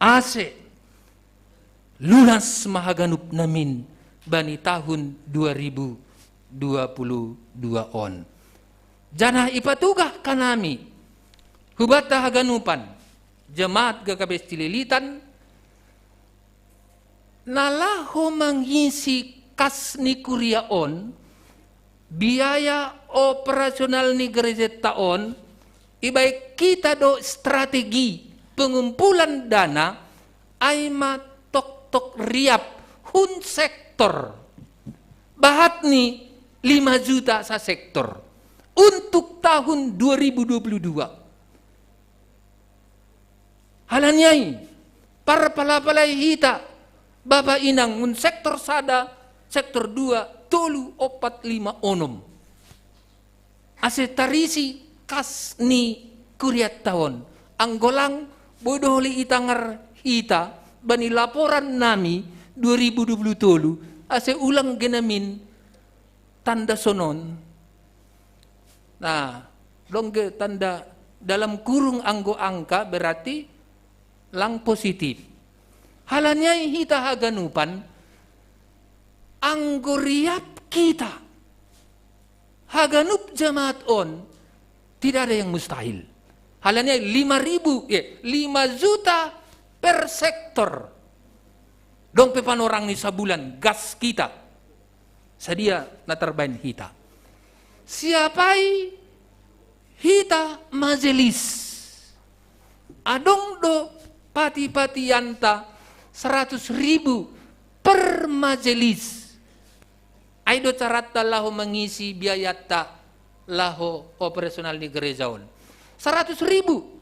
ase lunas ma haganup namin bani tahun dua ribu dua puluh dua on. Janah ipatugah hanami hubanta haganupan jemaat G K P S Cililitan, na laho mangisi kas ni kuria on, biaya operasional ni gerejanta on, ibaen hita do strategi pengumpulan dana, ai ma toktok riap hun sektor. Bahat ni lima juta sasektor untuk tahun dua ribu dua puluh dua. Halani ai, parpalapalai hita, bapa inang, hun sektor sada, sektor dua, tolu, opat, lima, onom. Ase tarisi kas ni kurianta on. Anggo lang, boi do holi itangar hita bani laporan nami dua ribu dua puluh tolu, ase ulang ge namin tanda sonon. Nah, dong ge tanda dalam kurung anggo angka, berarti lang positif. Halani ai hita haganupan, anggo riap hita, haganup jemaat on, tidak ada yang mustahil. Halani ai lima ribu, eh, lima juta per sektor. Dong pe panorang ni sabulan, gas hita. Sadia na tarbaen hita. Siapai hita majelis. Adong do pati-patianta seratus ribu per majelis. Ai do caranta laho mangisi biayanta laho operasional ni gereja on. Seratus ribu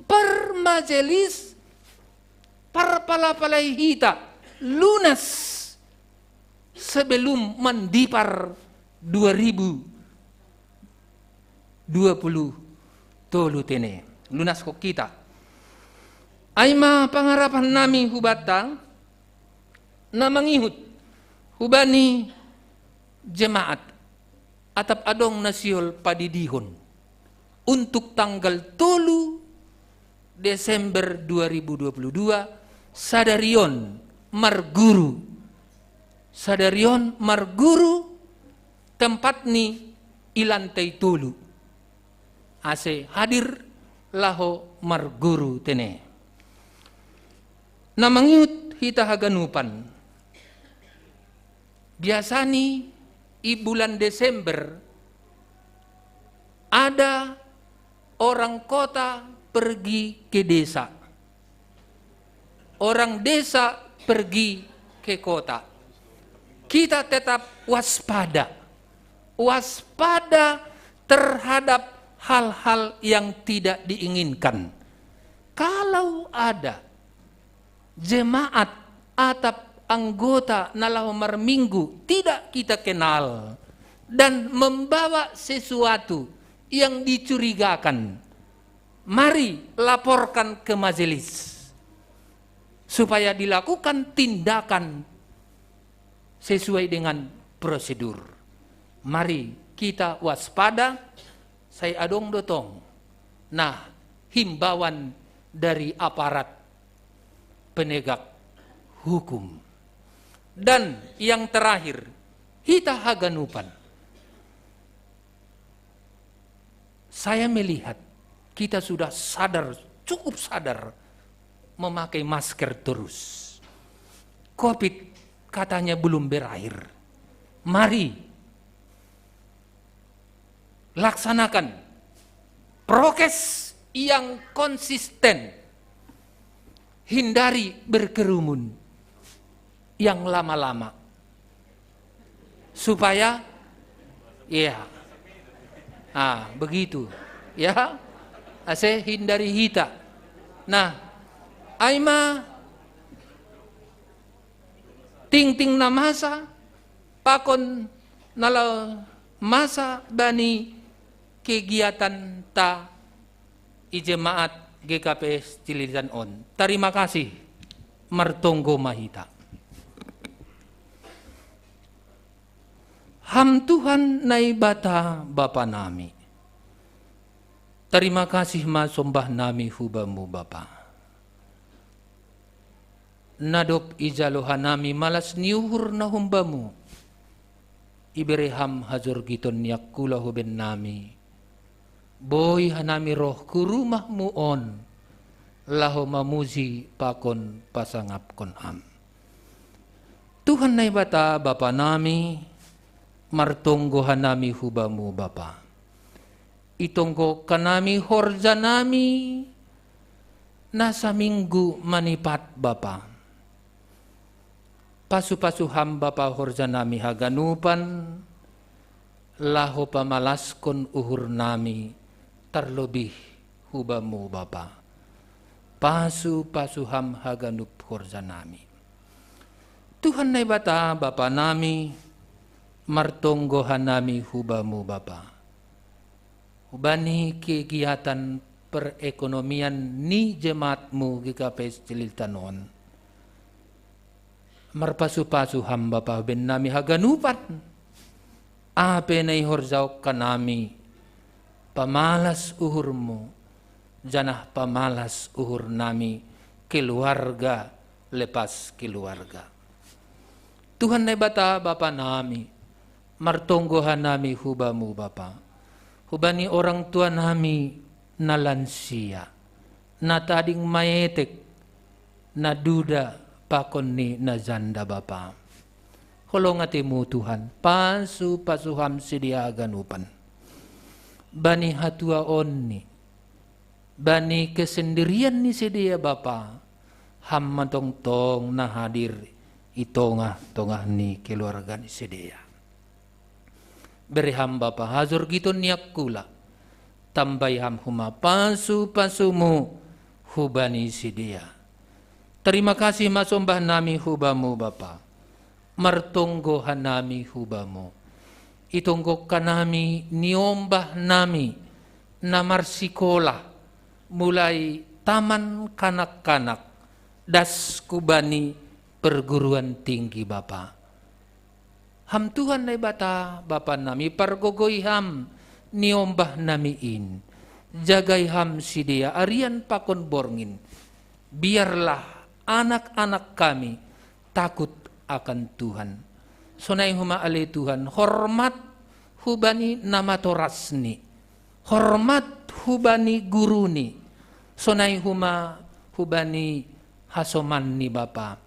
per majelis, parpalapalai hita lunas sebelum mandipar dua ribu dua puluh tolu tene. Lunaskon hita. Ai ma pangarapan nami hubanta na mangihut hubani jemaat, atap adong na sihol padidihon. Untuk tanggal tolu Desember dua ribu dua puluh dua, sadari on marguru. Sadari on marguru, tempat ni i lantai tolu. Ase hadir laho marguru tene. Na mangihut hita haganupan. Biasani i bulan Desember, ada orang kota pergi ke desa. Orang desa pergi ke kota. Kita tetap waspada. Waspada terhadap hal-hal yang tidak diinginkan. Kalau ada jemaat atap anggota na laho marminggu tidak kita kenal, dan membawa sesuatu yang dicurigakan, mari laporkan ke majelis supaya dilakukan tindakan sesuai dengan prosedur. Mari kita waspada, sai adong do tong na himbauan dari aparat penegak hukum. Dan yang terakhir, hita haganupan. Saya melihat kita sudah sadar, cukup sadar memakai masker terus. Covid katanya belum berakhir. Mari laksanakan prokes yang konsisten, hindari berkerumun yang lama-lama. Supaya, ya, ah, begitu, ya, ase hindari hita. Nah, ai ma tingting na masa, pakon na laho masa bani kegiatan ta i jemaat G K P S Cililitan on. Tarima kasih, martonggo ma hita. Ham Tuhan Naibata Bapa nami, tarima kasih ma sombah nami hu Bamu Bapa. Na dob ijalo hanami malas ni uhur na humbamu, ibere ham hajorgiton ni angkula huben nami, boi hanami roh hu rumahmu on, laho mamuji pakon pasangapkon ham. Tuhan Naibata Bapa nami, martonggo hanami hu Bamu Bapa. Itonggo hanami horja nami na saminggu manipat Bapa. Pasu-pasu ham Bapa horja nami haganupan, laho pamalaskon uhur nami, tarlobih hu Bamu Bapa. Pasu-pasu ham haganup horja nami. Tuhan Naibata Bapa nami, martonggo hanami hu Bamu Bapa. Hubani kegiatan perekonomian ni jemaatmu G K P S Cililitan on. Marpasu-pasu ham Bapa huben nami haganupan. Aha pe na ihorjahon hanami, pamalas uhurmu, janah pamalas uhur nami keluarga lepas keluarga. Tuhan Naibata Bapa nami, martonggo hanami hu Bamu Bapa. Hubani orang tua nami na lansia, na tading maetek, na duda pakon ni na janda Bapa. Holong atemu Tuhan, pasu-pasu ham sidea haganupan. Bani hatuaonni, bani kesendirian ni sidea Bapa, ham ma tongtong na hadir i tongah-tongah ni keluarga ni sidea. Bere ham Bapa hajorgiton ni angkula, tambai ham homa pasu-pasumu hubani sidea. Tarima kasih ma sombah nami hu Bamu Bapa. Martonggo hanami hu Bamu. Itonggo hanami niombah nami na marsikola, mulai taman kanak-kanak, das hubani perguruan tinggi Bapa. Ham Tuhan Naibata Bapa nami, pargogoi ham niombah nami in. Jagai ham sidea arian pakon borngin. Biarlah anak-anak kami takut akan Tuhan. Sonai homa ale Tuhan, hormat hubani namatorasni, hormat hubani guruni, sonai homa hubani hasomanni Bapa.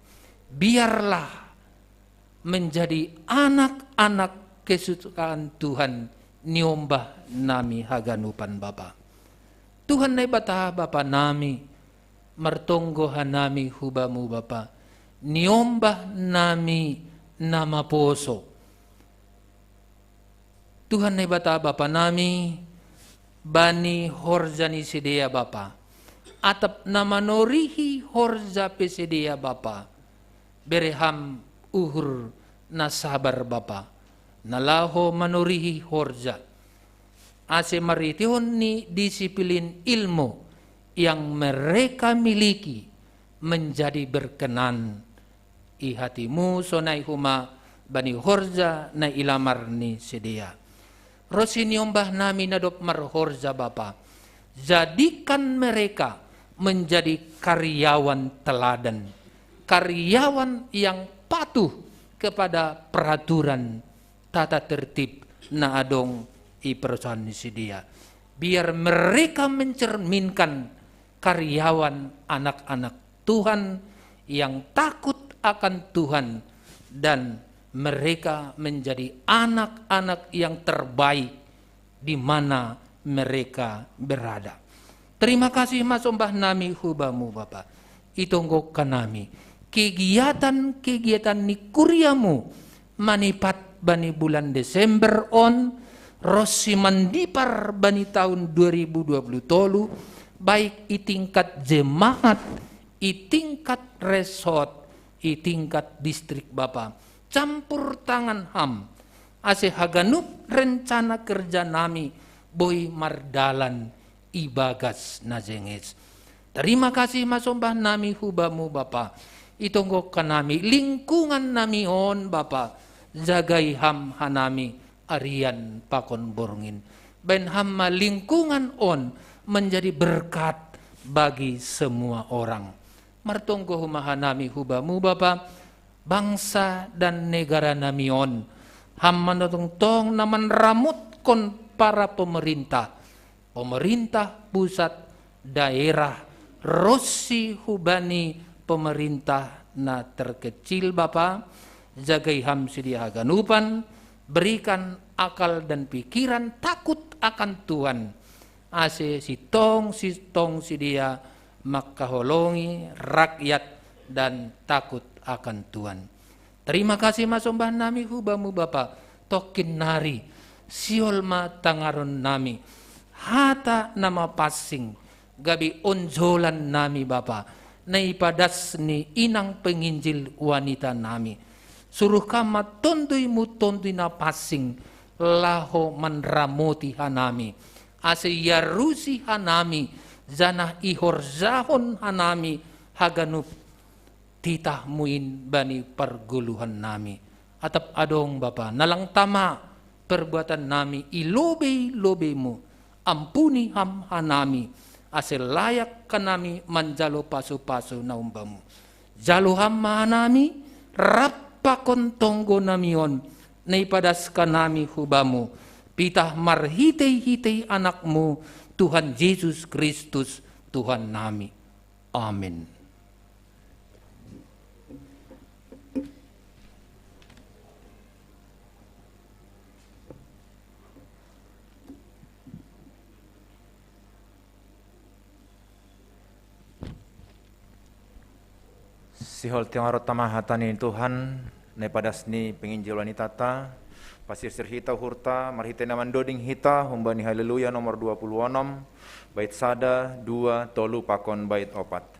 Biarlah menjadi anak-anak kesukaan Tuhan niombah nami haganupan Bapa. Tuhan Naibata Bapa nami, martonggo hanami hu Bamu Bapa, niombah nami na maposo. Tuhan Naibata Bapa nami, bani horja ni sidea Bapa, atap na manorihi horja pe sidea Bapa, bere ham uhur na sabar Bapa, na laho manurihi horja, ase marhiteihon ni disiplin ilmu yang mereka miliki menjadi berkenan i hatimu sonai homa bani horja na ilamar ni sidea. Ro siniombah nami na dob marhorja Bapa, jadikan mereka menjadi karyawan teladan, karyawan yang patuh kepada peraturan tata tertib na adong i perusahaan ni sidea. Biar mereka mencerminkan karyawan anak-anak Tuhan yang takut akan Tuhan, dan mereka menjadi anak-anak yang terbaik di mana mereka berada. Terima kasih masombah nami hu Bamu Bapa. Itonggohon hanami kegiatan-kegiatan ni kuriamu manipat bani bulan Desember on, ro si mandipar bani taon dua ribu dua puluh tolu, baik i tingkat jemaat, i tingkat resort, i tingkat distrik Bapa. Campur tangan Ham, ase haganup rencana kerja nami boi mardalan ibagas na jenges. Terima kasih masombah nami hu Bamu Bapa. Itonggohon hanami lingkungan nami on Bapa, jagai Ham hanami arian pakon borngin. Baen Ham ma lingkungan on menjadi berkat bagi semua orang. Martonggo homa hanami hu Bamu Bapa, bangsa dan negara nami on, Ham ma na tongtong na manramotkon para pemerintah, pemerintah pusat, daerah, ro si hubani pemerintah na terkecil Bapa, jagai Ham sidea haganupan, berikan akal dan pikiran takut akan Tuhan, ase sintong-sintong sidea mangkaholongi rakyat dan takut akan Tuhan. Terima kasih masombah nami hu Bamu Bapa, tongkin nari sihol ma tangaron nami hata na mapansing, gabe onjolan nami Bapa, na ipadas ni inang penginjil wanita nami. Suruh Kam ma TonduyMu Tonduy Na Pansing laho manramoti hanami, ase iarusi hanami, janah ihorjahon hanami haganup titah-Mu in bani pargoluhan nami. Atap adong Bapa, na lang tama perbuatan nami i lobei-lobeiMu, ampuni Ham hanami, ase layak hanami manjalo pasu-pasu na humbamu. Jalo Ham ma hanami, rap pakon tonggo nami on, na ipadas hanami hu Bamu, pitah marhitei-hitei AnakMu, Tuhan Jesus Kristus, Tuhan nami. Amin. Sihol tiang ro tama hata ni Tuhan, na ipadas ni penginjil wanitata, pasirsir hita uhurta, marhitei na mandoding hita, humbani Haleluya nomor dua puluh onom, bait sada, dua, tolu pakon bait opat.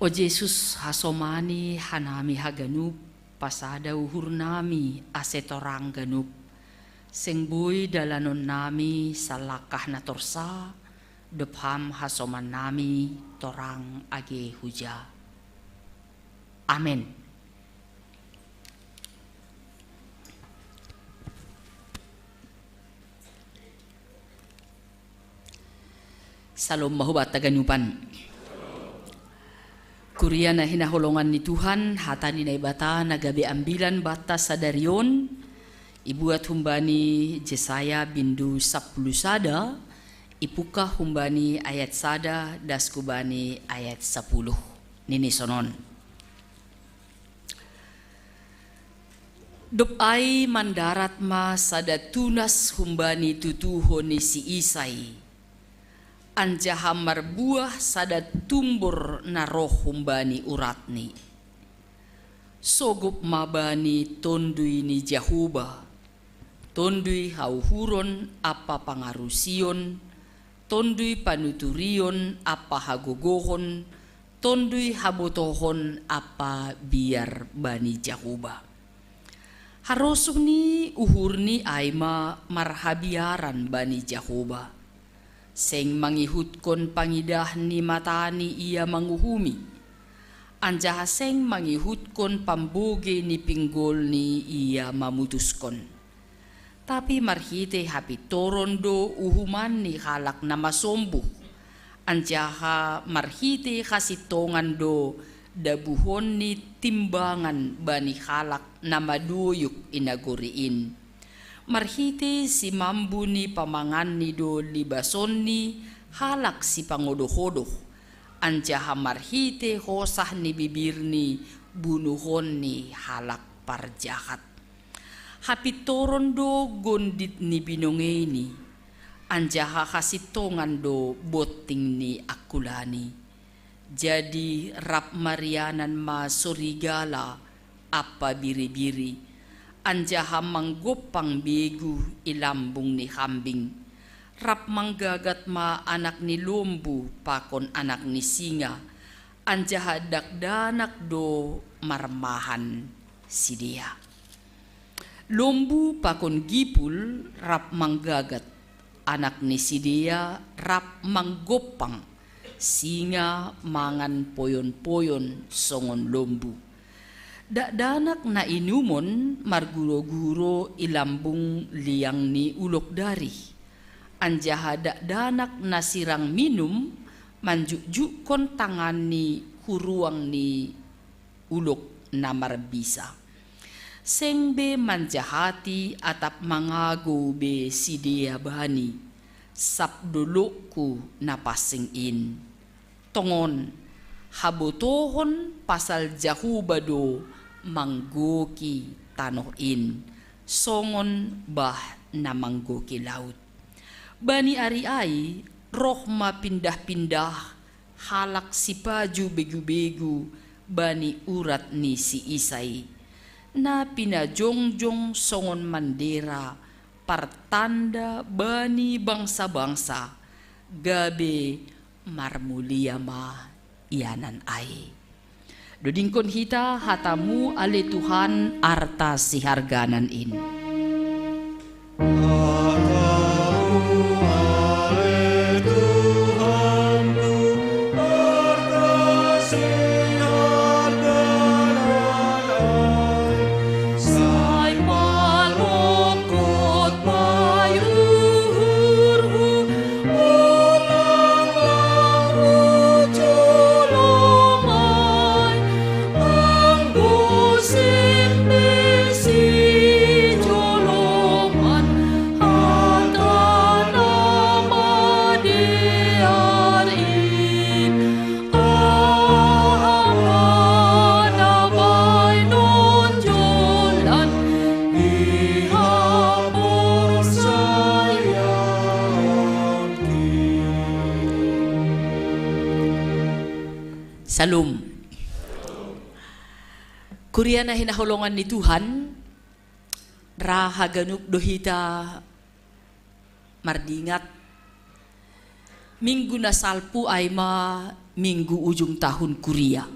O Jesus, hasomani hanami haganup, pasada uhurnami ase torang ganup. Seng boi dalannami salangkah na torsa, dob Ham hasomannami torang age huja. Amen. Salom ma hubanta haganupan. Kuria na hinaholongan ni Tuhan, hata ni Naibata na gabe ambilan banta sadari on, ibuat humbani Jesaya bindu sampulu sada, ipungkah humbani ayat sada das hu bani ayat sapuluh. Nini sonon. Dob ai mandarat ma sada tunas humbani tutuhon ni si Isai, anjaha marbuah sada tumbor na roh humbani uratni. Sogop ma bani Tonduy ni Jahowa, Tonduy hauhuron ampa pangarusion, Tonduy panuturion ampa hagogohon, Tonduy habotohon ampa biar bani Jahowa. Harosuh ni uhurni ai ma marhabiaran bani Jahowa. Seng mangihutkon pangidah ni matani ia manguhumi, anjaha seng mangihutkon pambogei ni pinggolni ia mamutuskon. Tapi marhitei hapintoron do uhuman ni halak na masombuh, anjaha marhitei hasintongan do dabuhon ni timbangan bani halak na madoyuk i nagori in. Marhitei simambu ni pamanganni do libasonni halak sipangodoh-odoh, anjaha marhitei hosah ni bibirni bunuhonni halak parjahat. Hapintoron do gondit ni binongeini, anjaha hasintongan do bonting ni angkulani. Jadi rap marianan ma sorigala ampa biri-biri, anjaha manggompang begu i lambung ni hambing. Rap manggagat ma anak ni lombu pakon anak ni singa, anjaha dakdanak do marmahan sidea. Lombu pakon gipul rap manggagat, anak ni sidea rap manggompang, singa mangan poyon-poyon songon lombu. Dakdanak na inumon marguro-guro i lambung liang ni ulok darih, anjaha dakdanak na sirang minum manjukjukkon tanganni hu ruang ni ulok na marbisa. Seng be manjahati atap mangagou be sidea bani, sab dolokku na pansing in. Tongon, habotohon pasal Jahowa do manggoki tanoh in, songon bah na manggoki laut. Bani ari ai roh ma pindah-pindah halak sipaju begu-begu bani urat ni si Isai, na pinajongjong songon mandera partanda bani bangsa-bangsa, gabe marmulia ma ianan ai. Dodingkon hita hatamu ale Tuhan arta siharganan in. Salom. Kuria na hinaholongan ni Tuhan, ra haganup do hita mardingat. Minggu na salpu ai ma Minggu ujung tahun kuria.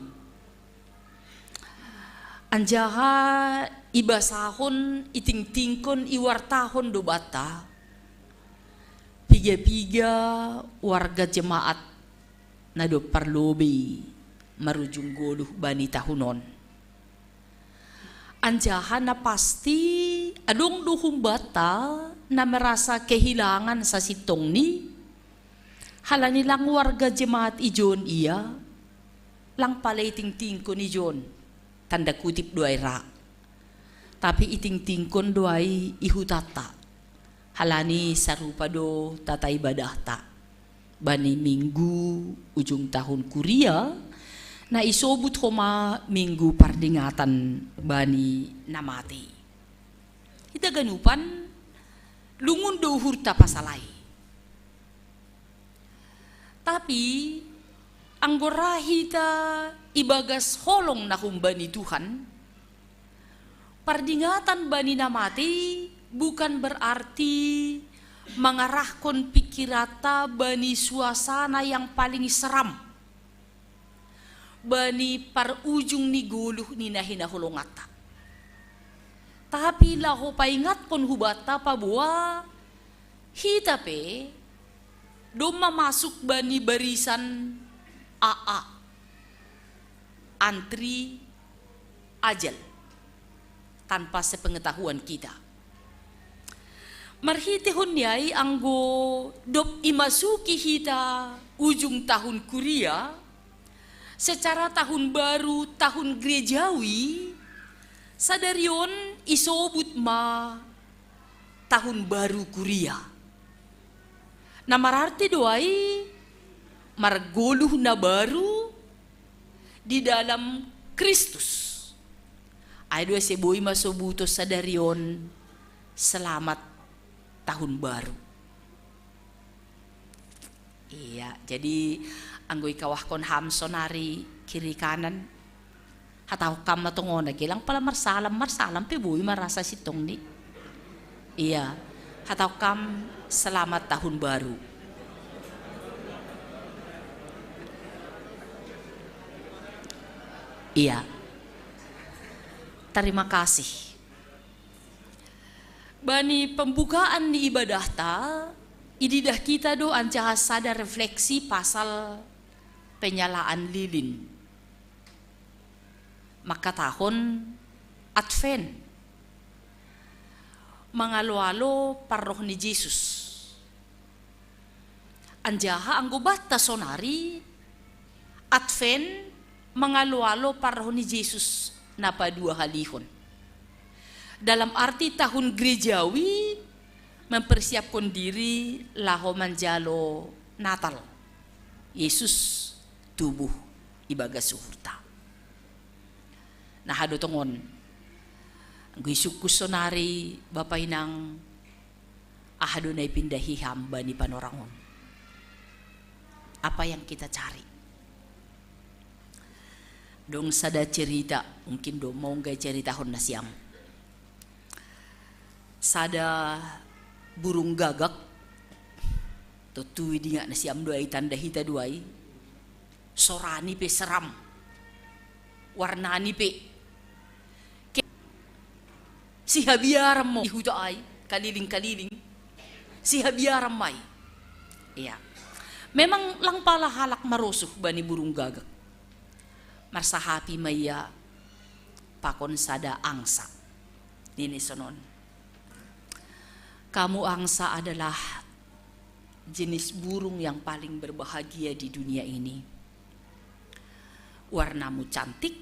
Anjaha ibasahon, itingtingkon, iwartahon do banta piga-piga warga jemaat na dob parlobei marujung goluh bani tahun on. Anjaha na pasti adong do humbanta na merasa kehilangan sasintongni, halani lang warga jemaat ijon ia, lang pala itingtingkon ijon, tanda kutip do ai ra. Tapi itingtingkon do ai ihutanta, halani sarupa do tata ibadahta bani minggu ujung tahun kuria, na isobut homa minggu pardingatan bani na mate. Hita ganupan lungun do uhurta pasal ai. Tapi anggo ra hita ibagas holong na humbani Tuhan, pardingatan bani na mate bukan berarti mangarahkon pikiranta bani suasana yang paling seram, bani parujung ni goluh ni na hinaholonganta. Tapi laho paingatkon hubanta paboa hita pe domma masuk bani barisan A A, antri ajal, tanpa sepengetahuan kita. Marhitehon ni ai, anggo dob imasuki hita ujung tahun kuria, secara tahun baru, tahun gerejawi, sadari on isobut ma tahun baru kuria. Na mararti do ai margoluh na baru di dalam Kristus. Ai do ase boi ma sobuton sadari on selamat tahun baru. Iya, jadi anggo ikawahkon ham sonari kiri kanan, hatahon kam ma tongon age, lang pala marsalam, marsalam pe boi ma ra sasintongni. Iya, hatahon kam selamat tahun baru. Iya. Terima kasih. Bani pembukaan ni ibadahta, ididah kita do anjaha sada refleksi pasal penyalaan lilin. Mangkatahon Advent, mangalo-alo parroh ni Jesus. Anjaha anggo banta sonari, Advent mangalo-alo parroh ni Jesus na paduahalihon. Dalam arti tahun gerejawi, mempersiapkan diri laho manjalo Natal. Yesus tubuh ibagas uhurta. Nah, aha do tongon? Anggo isungkun sonari, Bapa Inang, aha do na ipindahi ham bani panorang on? Apa yang kita cari? Dong sada cerita, mungkin do maunggai ceritahon nasiam. Sada burung gagak, tontu idingat nasiam do ai, tanda hita do ai. Sorani pe seram, warnani pe sihabiaran ma i huta ai, kaliling-kaliling, sihabiaran ma i. Iya. Memang lang pala halak marosuh bani burung gagak. Marsahapi ma ia pakon sada angsa. Nini sonon, "Kamu angsa adalah jenis burung yang paling berbahagia di dunia ini. Warnamu cantik,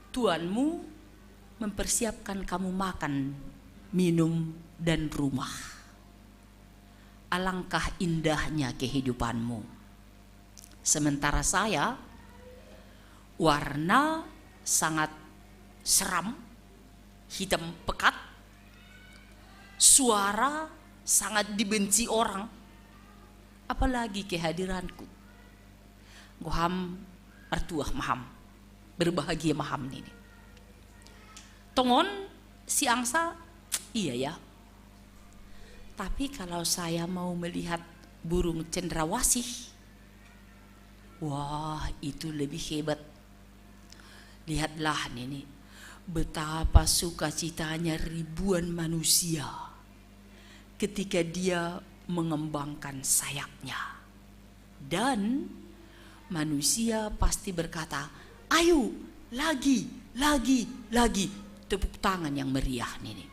tuanmu mempersiapkan kamu makan, minum, dan rumah. Alangkah indahnya kehidupanmu. Sementara saya, warna sangat seram, hitam pekat, suara sangat dibenci orang, apalagi kehadiranku." Goham artuah maham, berbahagia maham nini. Tongon si angsa, "Iya ya. Tapi kalau saya mau melihat burung cendrawasih, Wah, itu lebih hebat. Lihatlah, Nenek, betapa sukacitanya ribuan manusia ketika dia mengembangkan sayapnya. Dan manusia pasti berkata, "Ayo, lagi, lagi, lagi." Tepuk tangan yang meriah, Nenek.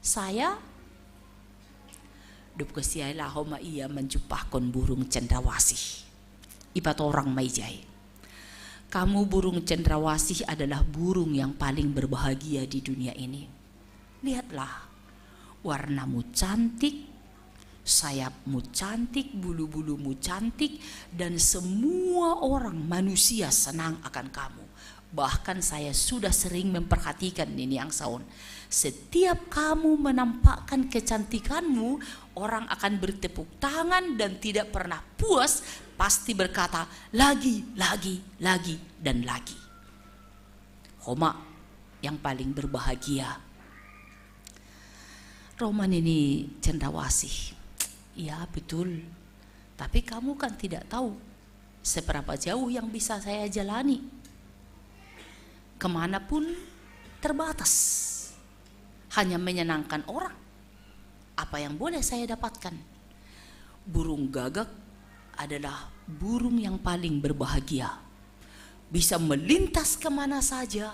Saya, dop kasiai laho ma ia manjumpahkon burung cendrawasih. Ipatorang ma ijai. Kamu burung cendrawasih adalah burung yang paling berbahagia di dunia ini. Lihatlah, warnamu cantik, sayapmu cantik, bulu-bulumu cantik, dan semua orang manusia senang akan kamu. Bahkan saya sudah sering memperhatikan, Nenek Angsaun. Setiap kamu menampakkan kecantikanmu, orang akan bertepuk tangan dan tidak pernah puas, pasti berkata, "Lagi, lagi, lagi, dan lagi." Ho ma yang paling berbahagia. Ro ma, Nenek, cendrawasih. Ya, betul. Tapi kamu kan tidak tahu seberapa jauh yang bisa saya jalani. Kemanapun terbatas. Hanya menyenangkan orang. Apa yang boleh saya dapatkan? Burung gagak adalah burung yang paling berbahagia. Bisa melintas kemana saja.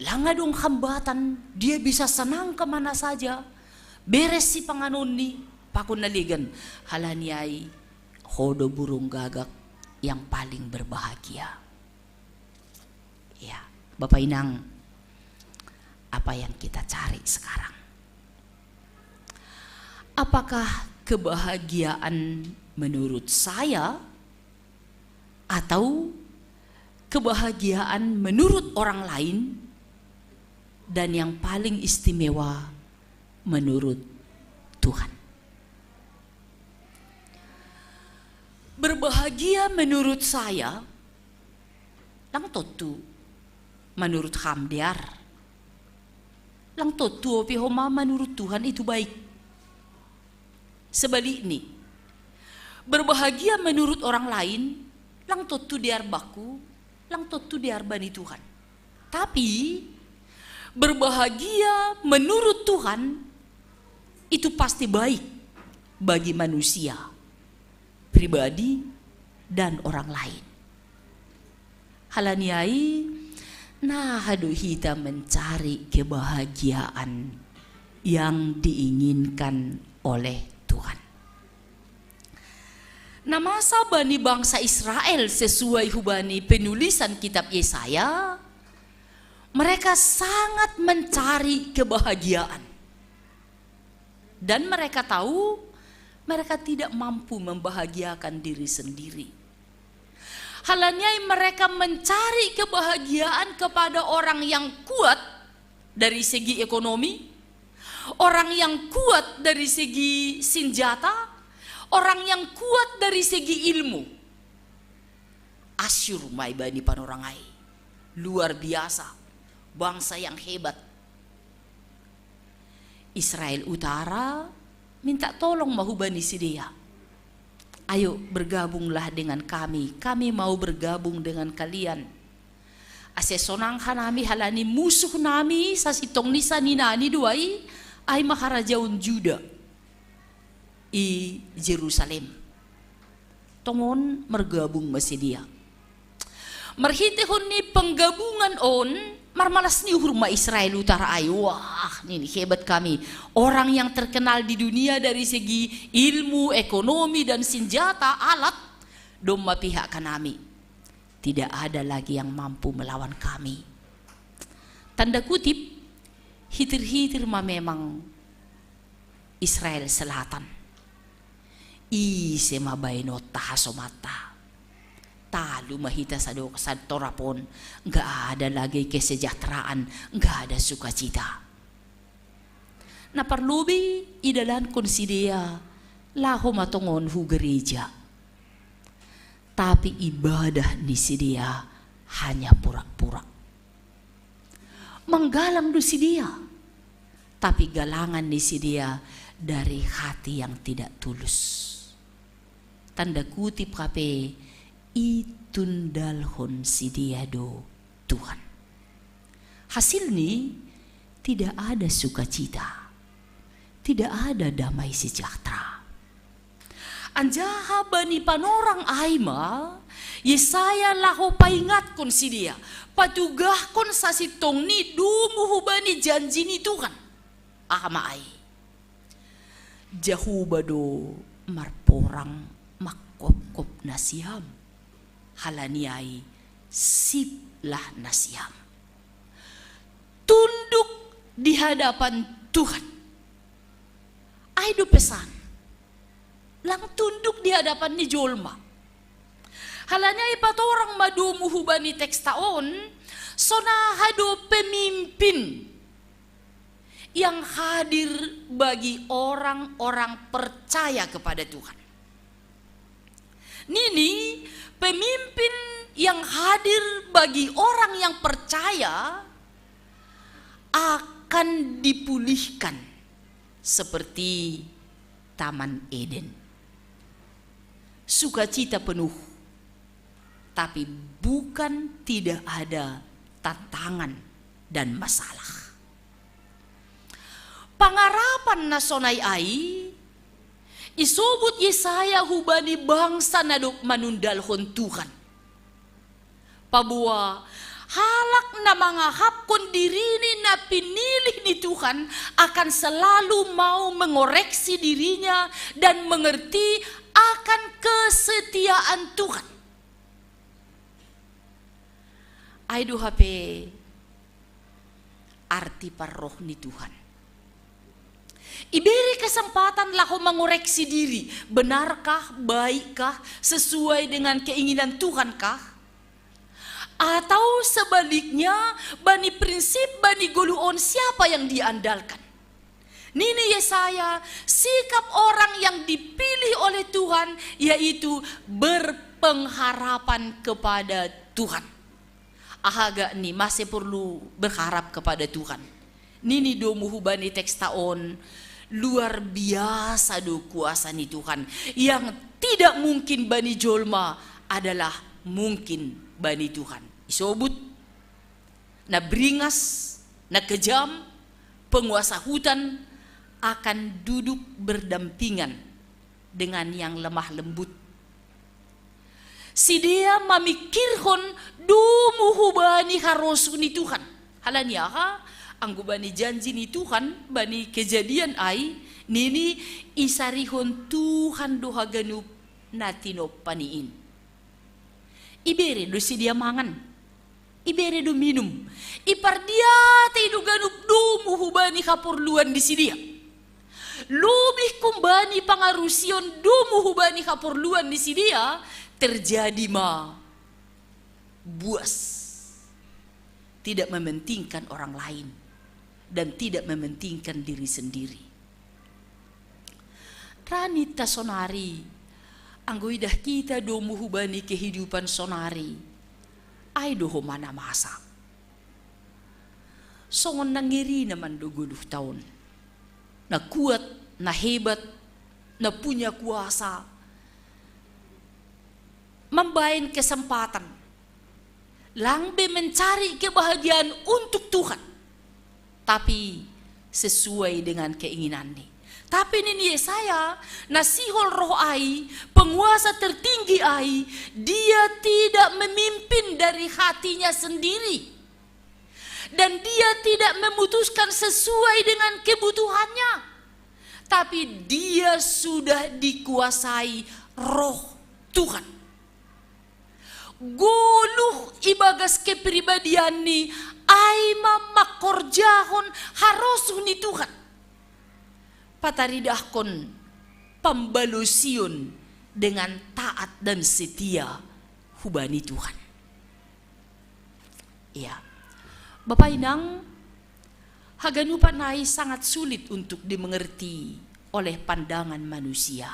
Lang adong hambatan, dia bisa senang kemana saja. Beres si panganonni, pakon na legan. Halani ai, ho do burung gagak yang paling berbahagia. Ya, Bapak Inang, apa yang kita cari sekarang? Apakah kebahagiaan menurut saya atau kebahagiaan menurut orang lain, dan yang paling istimewa menurut Tuhan? Berbahagia menurut saya, lang tontu menurut ham dear. Lang tontu ope ho ma menurut Tuhan itu baik. Sebaliknya, berbahagia menurut orang lain, lang tontu dear bangku, lang tontu dear bani Tuhan. Tapi, berbahagia menurut Tuhan itu pasti baik bagi manusia, pribadi, dan orang lain. Halani ai, naha do hita mencari kebahagiaan yang diinginkan oleh Tuhan. Na masa bani bangsa Israel sesuai hubani penulisan kitab Yesaya, mereka sangat mencari kebahagiaan. Dan mereka tahu, mereka tidak mampu membahagiakan diri sendiri. Halani ai mereka mencari kebahagiaan kepada orang yang kuat dari segi ekonomi, orang yang kuat dari segi senjata, orang yang kuat dari segi ilmu. Asyur ma i bani panorang ai. Luar biasa. Bangsa yang hebat. Israel Utara minta tolong ma hubani sidea. "Ayo, bergabunglah dengan kami. Kami mau bergabung dengan kalian. Ase sonang hanami halani musuhnami sasintong ni saninani do ai, ai ma harajaon Juda i Jerusalem." Tongon margabung ma sidea. Marhitehon ni penggabungan on, marmalas ni uhur ma Israel Utara ai. "Wah," nini, "hebat kami. Orang yang terkenal di dunia dari segi ilmu, ekonomi, dan senjata, alat, domma pihak hanami. Tidak ada lagi yang mampu melawan kami." Tanda kutip, hitir-hitir ma memang Israel Selatan. Ise ma baenonta hasomanta? Talu ma hita sado-, satorop on, nggak ada lagi kesejahteraan, nggak ada sukacita. Na parlobei idalankon sidea laho ma tongon hu gereja. Tapi ibadah ni sidea hanya pura-pura. Manggalang do sidea, tapi galangan ni sidea dari hati yang tidak tulus. Tanda kutip hape, Itundalhon sidea do Tuhan. Hasilni, tidak ada sukacita, tidak ada damai sejahtera. Anjaha bani panorang ai ma Yesaya laho paingatkon sidea, patugahkon sasintongni domu hubani janji ni Tuhan. Aha ma ai? Jahowa do marporang mangkopkop nasiam, halani ai siplah nasiam. Tunduk di hadapan Tuhan. Ai do pesan. Lang tunduk di hadapan ni jolma. Halani ai patorang ma domu hubani teksta on, sonaha do pemimpin yang hadir bagi orang-orang percaya kepada Tuhan. Nini, pemimpin yang hadir bagi orang yang percaya akan dipulihkan seperti Taman Eden. Sukacita penuh, tapi bukan tidak ada tantangan dan masalah. Pangarapan na sonai ai isobut Yesaya hubani bangsa na dob manundalhon Tuhan. Paboa, halak na mangahapkon dirini na pinilih ni Tuhan akan selalu mau mengoreksi dirinya dan mengerti akan kesetiaan Tuhan. Ai do hape arti parroh ni Tuhan. Ibere kesempatan laho mengoreksi diri, benarkah, baikkah, sesuai dengan keinginan Tuhan kah? Atau sebaliknya, bani prinsip, bani goluh on siapa yang diandalkan? Nini Yesaya, sikap orang yang dipilih oleh Tuhan yaitu berpengharapan kepada Tuhan. Aha gakni, mase porlu berharap kepada Tuhan? Nini domu hubani teksta on, luar biasa do kuasa ni Tuhan. Yang tidak mungkin bani jolma adalah mungkin bani Tuhan. Isobut, na beringas, na kejam, penguasa hutan akan duduk berdampingan dengan yang lemah lembut. Sidea mamikirhon domu hubani harosuh ni Tuhan. Halani aha? Anggo bani janji ni Tuhan, bani Kejadian ai, nini, isarihon Tuhan do haganup na tinompani in. Ibere do sidea mangan, ibere do minum, ipardiatei do ganup domu hubani haporluan ni sidea. Lobih humbani pangarusion domu hubani haporluan ni sidea, terjadi ma buas. Tidak mementingkan orang lain dan tidak mementingkan diri sendiri. Ra ninta sonari, anggo idah hita domu hubani kehidupan sonari, ai do homa na masa. Songon na ngerina ma do goluhta on. Na kuat, na hebat, na punya kuasa. Mambaen kesempatan. Lang be mencari kebahagiaan untuk Tuhan. Tapi sesuai dengan keinginannya. Tapi nini Yesaya, na sihol roh ai, penguasa tertinggi ai, dia tidak memimpin dari hatinya sendiri. Dan dia tidak memutuskan sesuai dengan kebutuhannya. Tapi dia sudah dikuasai roh Tuhan. Goluh ibagas kepribadianni ai ma mangkorjahon harosuh ni Tuhan. Pataridahkon pambalusion dengan taat dan setia hubani Tuhan. Iya. Bapa Inang, haganupan ai sangat sulit untuk dimengerti oleh pandangan manusia.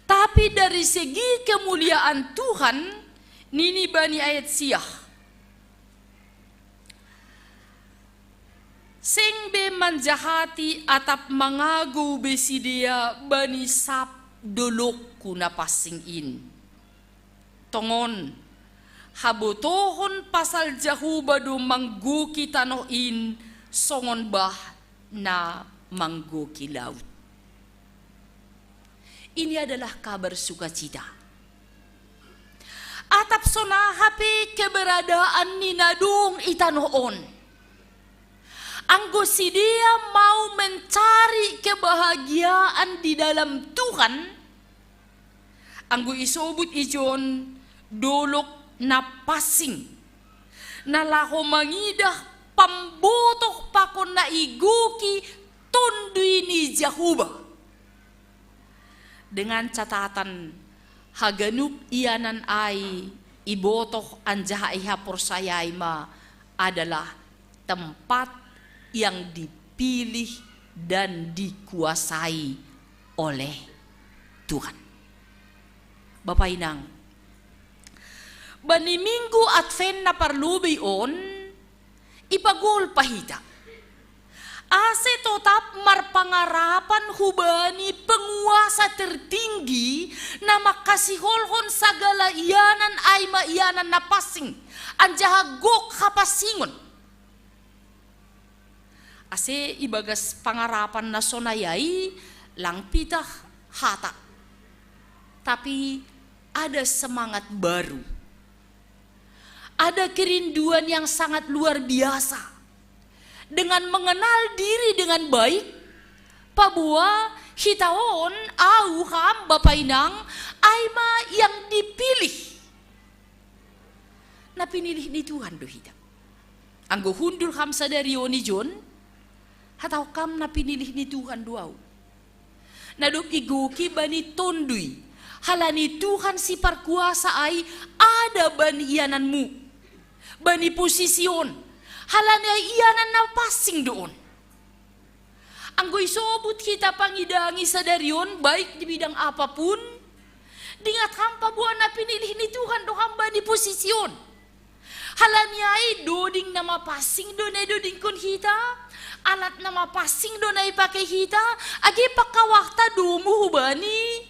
Tapi dari segi kemuliaan Tuhan, nini bani ayat sia, seng be manjahati atap mangagou be sidea bani sab dologku na pansing in. Tongon, habotohon pasal Jahowa do manggoki tanoh in songon bah na manggoki laut. Ini adalah kabar sukacita. Atap sonaha pe keberadaan ni na dong i tanoh on. Anggo sidea mau mencari kebahagiaan di dalam Tuhan, anggo isobut ijon dolok na pansing, na laho mangidah pambotoh pakon na igoki Tonduy ni Jahowa. Dengan catatan, haganup ianan ai ibotoh anjaha ihaporsayai ma adalah tempat yang dipilih dan dikuasai oleh Tuhan. Bapa inang, bani minggu Advent na parlobei on, ipagolpa hita ase totap marpangarapan hubani penguasa tertinggi na mangkasiholhon sagala ianan ai ma ianan na pansing, anjaha gok hapansingon. Ase ibagas pangarapan na sonai ai lang pitah hata, tapi ada semangat baru. Ada kerinduan yang sangat luar biasa. Dengan mengenal diri dengan baik, paboa hita on, au, ham, bapa inang, ai ma yang dipilih. Na pinilih ni Tuhan do hita. Anggo hundul ham sadari on ijon, hatahon ham na pinilih ni Tuhan do au. Na dob igoki bani Tonduy, halani Tuhan Siparkuasa ai ada bani iananmu, bani posisi on, halani ai ianan na pansing do on. Anggo isobut hita pangidangi sadari on, baik di bidang apapun, dingat ham paboa na pinilih ni Tuhan do ham bani posisi on. Halani ai doding na mapansing do na idodingkon hita, alat na mapansing do na ipake hita, age pangkawahta domu hubani,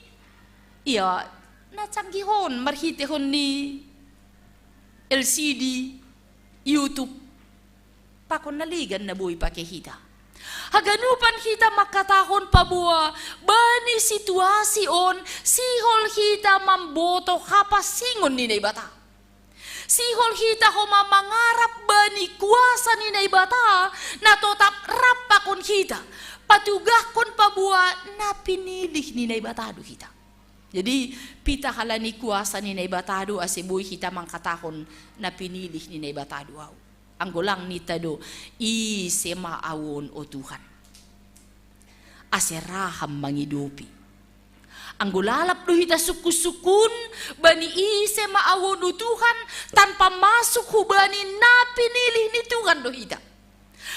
ia, na canggih on marhitehon ni L C D, YouTube, pakon na legan na boi pake hita. Haganupan hita mangkatahon paboa bani situasi on sihol hita mamboto hapansingon ni Naibata. Sihol hita homa mangarap bani kuasa ni Naibata na totap rap pakon hita, patugahkon paboa na pinilih ni Naibata do hita. Jadi, pitah halani kuasa ni Naibata do ase boi hita mangkatahon na pinilih ni Naibata do au. Anggo lang ninta do, ise ma au on, o Tuhan, ase ra ham mangidopi. Anggo lalap do hita sungkunsungkun bani ise ma au on, o Tuhan, tanpa masuk hubani na pinilih ni Tuhan do hita.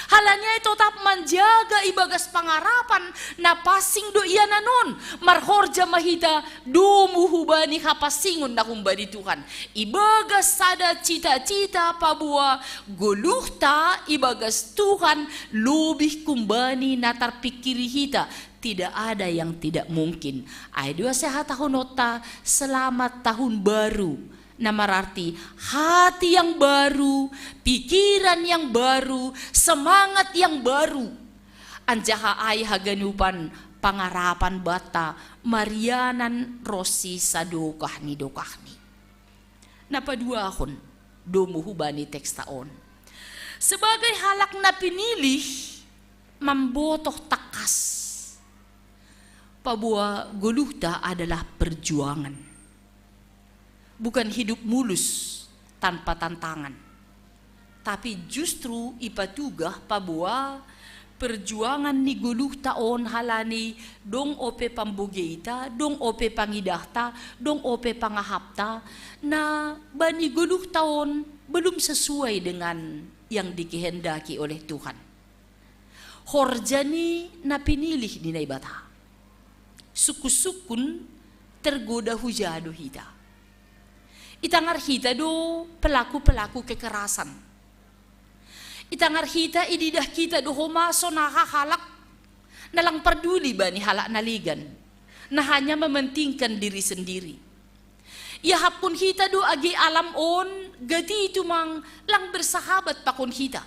Halani ai totap manjaga ibagas pangarapan na pansing do ianan on, marhorja ma hita domu hubani hapansingon na humbani Tuhan. Ibagas sada cita-cita paboa goluhta ibagas Tuhan lobih humbani na tarpingkiri hita, tidak ada yang tidak mungkin. Ai do ase hatahononta selamat tahun baru, na mararti hati yang baru, pikiran yang baru, semangat yang baru. Anjaha ai haganupan pangarapan banta marianan ronsi sadokah ni dokahni. Na paduahon domu hubani teksta on. Sebagai halak na pinilih, mambotoh tangkas paboa goluhta adalah perjuangan. Bukan hidup mulus tanpa tantangan. Tapi justru ipatugah paboa perjuangan ni goluhta on halani dong ope pambogeita, dong ope pangidahta, dong ope pangahapta, na bani goluhta on belum sesuai dengan yang dikehendaki oleh Tuhan. Horja ni na pinilih ni Naibata. Sungkunsungkun tergoda huja do hita. Itangar hita do pelaku-pelaku kekerasan. Itangar hita, ididah hita do homa sonaha halak na lang parduli bani halak na legan, na hanya mementingkan diri sendiri. Iahapkon hita do age alam on, gati tumang lang bersahabat pakon hita.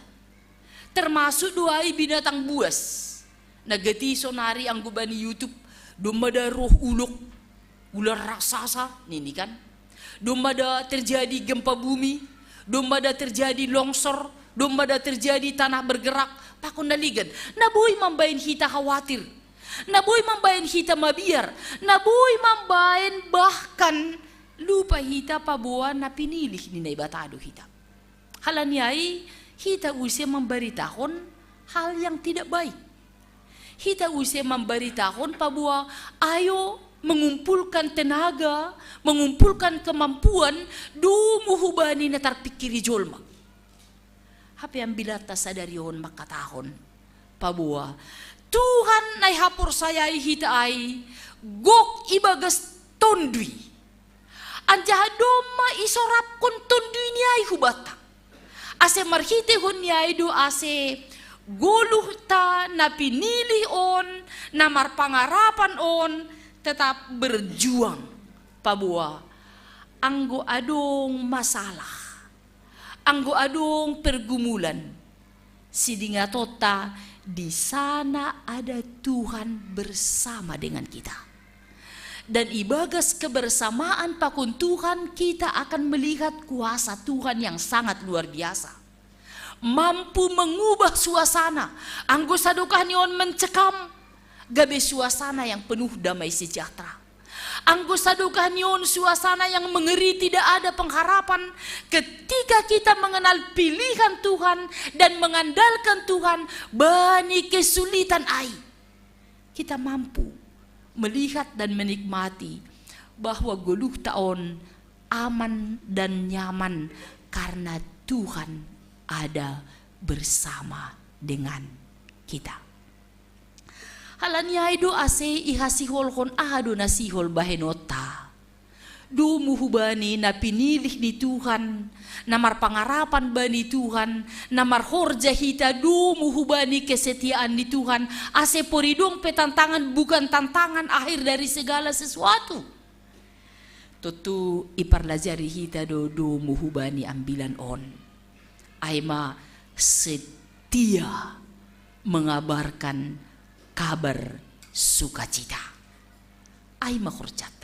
Termasuk do ai binatang buas. Na gati sonari anggo bani YouTube, domma da roh ulok, ular raksasa, nini kan. Domma da terjadi gempa bumi, domma da terjadi longsor, domma da terjadi tanah bergerak, pakon na ligan. Na boi mambaen hita khawatir. Na boi mambaen hita mabiar. Na boi mambaen bahkan lupa hita paboa na pinilih ni Naibata do hita. Halani ai, hita use mambaritahon hal yang tidak baik. Hita use mambaritahon paboa ayo mengumpulkan tenaga, mengumpulkan kemampuan, domu hubani na tarpikiri jolma. Hape ambilanta sadari on mangkatahon paboa Tuhan na ihaporsayai hita ai gok ibagas tondui. Anjaha domma isorapkon tondui ni ai hubanta. Ase marhitehon ni ai do ase goluhta na pinilih on, na marpangarapan on tetap berjuang. Paboa anggo adong masalah, anggo adong pergumulan, sidingatonta di sana ada Tuhan bersama dengan kita. Dan ibagas kebersamaan pakon Tuhan, kita akan melihat kuasa Tuhan yang sangat luar biasa. Mampu mengubah suasana. Anggo sadokah ni on mencekam, gabe suasana yang penuh damai sejahtera. Anggo sadokah ni on suasana yang mengeri, tidak ada pengharapan, ketika kita mengenal pilihan Tuhan dan mengandalkan Tuhan, bani kesulitan ai, kita mampu melihat dan menikmati bahwa goluhta on aman dan nyaman karena Tuhan ada bersama dengan kita. Halani ai do ase ihasiholhon aha do na sihol bahenonta. Domu hubani na pinilih ni Tuhan, na marpangarapan bani Tuhan, na marhorja hita domu hubani kesetiaan ni Tuhan, ase poridong pe tantangan bukan tantangan akhir dari segala sesuatu. Tontu iparlajari hita do domu hubani ambilan on. Ai ma setia mengabarkan kabar sukacita. Ai ma horjanta.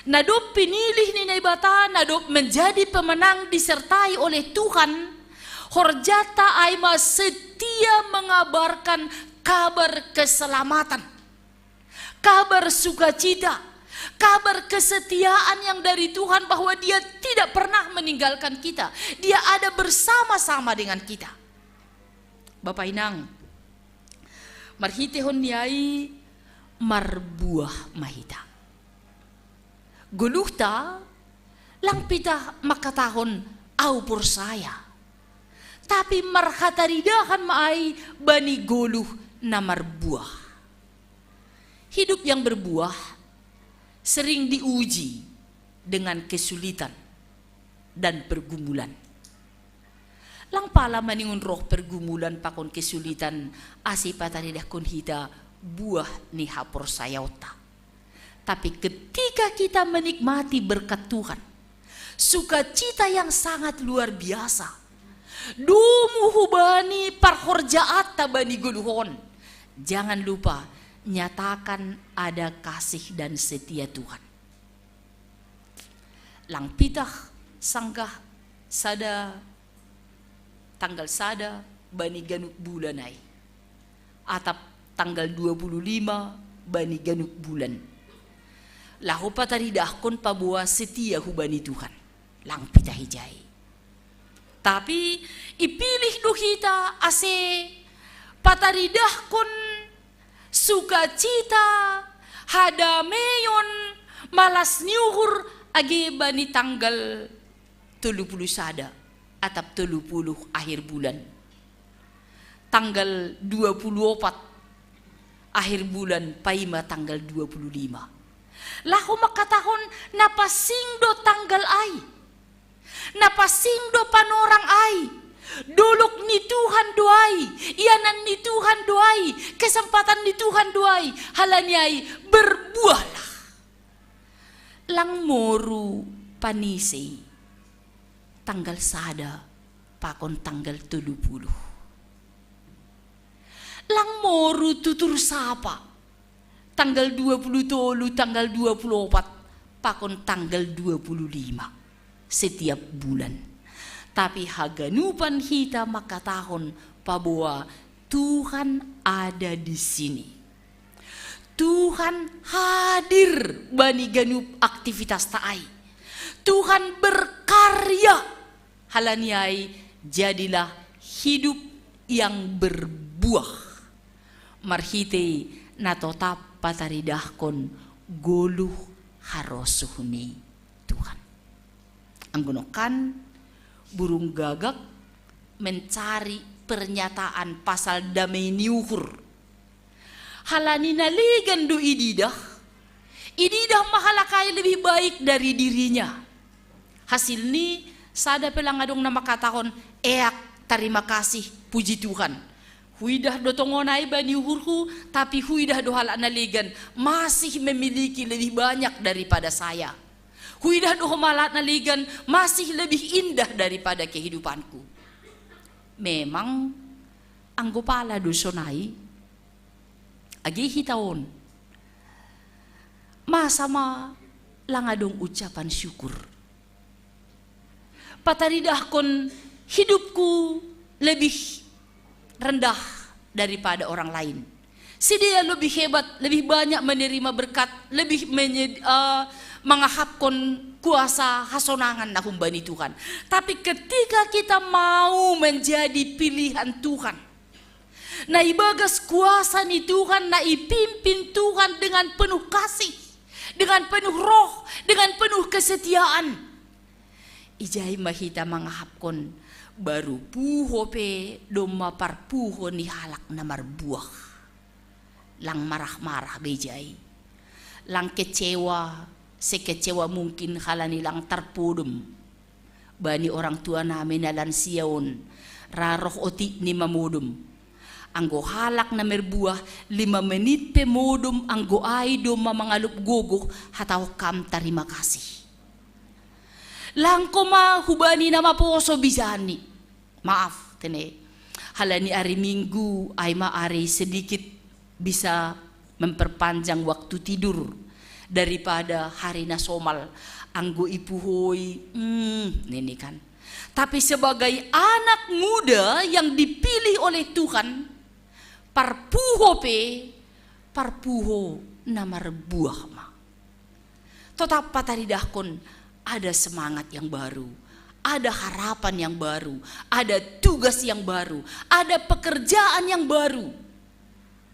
Na dob pinilih ni Naibata, na dob menjadi pemenang disertai oleh Tuhan, horjanta ai ma setia mengabarkan kabar keselamatan, kabar sukacita, kabar kesetiaan yang dari Tuhan bahwa Dia tidak pernah meninggalkan kita. Dia ada bersama-sama dengan kita. Bapa inang, marhitehon ni ai marbuah ma hita. Goluhta lang pitah mangkatahon au porsaya. Tapi marhataridahan ma ai bani goluh na marbuah. Hidup yang berbuah sering diuji dengan kesulitan dan pergumulan. Lang pala maningon roh pergumulan pakon kesulitan ase pataridahkon hita buah ni haporsayaonta. Tapi ketika kita menikmati berkat Tuhan, sukacita yang sangat luar biasa, domu hubani parhorjaanta bani goluh on, jangan lupa nyatakan ada kasih dan setia Tuhan. Lang pitah sanggah sada tanggal sada bani ganup bulan ai. Atap tanggal dua puluh lima bani ganup bulan. Laho pataridahkon paboa setia hubani Tuhan. Lang pitah ijai. Tapi ipilih do hita ase pataridahkon sukacita, hadameion, malas ni uhur age bani tanggal tolu puluh sada atap tolu puluh akhir bulan. Tanggal dua puluh opat akhir bulan paima tanggal dua puluh lima. Laho mangkatahon na pansing do tanggal ai. Na pansing do panorang ai. Dolok ni Tuhan do ai, ianan ni Tuhan do ai, kesempatan ni Tuhan do ai, halani ai berbuahlah. Lang moru panisei tanggal sada pakon tanggal tolu puluh. Lang moru tutur sapa tanggal dua puluh tolu, tanggal dua puluh opat pakon tanggal dua puluh lima setiap bulan. Tapi haganupan hita makatahon paboa Tuhan ada di sini. Tuhan hadir bani ganup aktivitas ta ai. Tuhan berkarya. Halani ai, jadilah hidup yang berbuah marhitei na totap pataridahkon goluh harosuh ni Tuhan. Anggo nongkan burung gagak mencari pernyataan pasal damai ni uhur. Halani na legan do ididah, ididah ma halak ai lebih baik dari dirinya. Hasilni, sada pe lang adong na mangkatahon, eak, tarima kasih, puji Tuhan. Huidah do tongon ai bani uhurhu, tapi huidah do halak na legan masih memiliki lebih banyak daripada saya. Huidah do halak na legan masih lebih indah daripada kehidupanku. Memang anggo pala do sonai, age hita on, masa ma lang adong ucapan syukur? Pataridahkon hidupku lebih rendah daripada orang lain. Sidea lebih hebat, lebih banyak menerima berkat, lebih menye- eh, mangahapkon kuasa hasonangan na humbani Tuhan. Tapi ketika kita mau menjadi pilihan Tuhan, na ibagas kuasa ni Tuhan, na ipimpin Tuhan dengan penuh kasih, dengan penuh roh, dengan penuh kesetiaan, ijai ma hita mangahapkon baru puho pe domma parpuho ni halak na marbuah. Lang marah-marah be ijai. Lang kecewa, sekecewa mungkin halani lang tarpodom bani orang tua nami na lansia on, ra roh otik ni mamodom. Anggo halak na merbuah, lima menit pe modom, anggo ai domma mangalup gogoh, hatahon kam tarima kasih. Langko ma hubani na maposo bisani. Maaf, tene. Halani ari Minggu, ai ma ari sedikit bisa memperpanjang waktu tidur daripada hari na somal. Anggo ipuhoi, hmm, nini kan. Tapi sebagai anak muda yang dipilih oleh Tuhan, parpuho pe, parpuho na marbuah ma. Totap pataridahkon ada semangat yang baru, ada harapan yang baru, ada tugas yang baru, ada pekerjaan yang baru.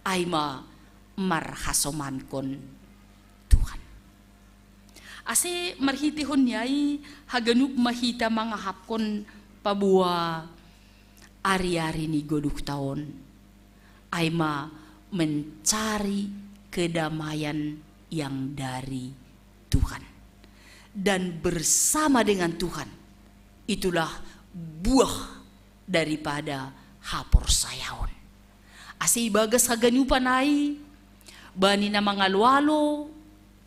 Ai ma marhasomankon Tuhan. Ase marhiteihon ni ai haganup ma hita mangahapkon paboa ari-ari ni goluhta on. Ai ma mencari kedamaian yang dari Tuhan. Dan bersama dengan Tuhan, itulah buah daripada haporsayaon. Ase ibagas haganupan ai, bani na mangalo-alo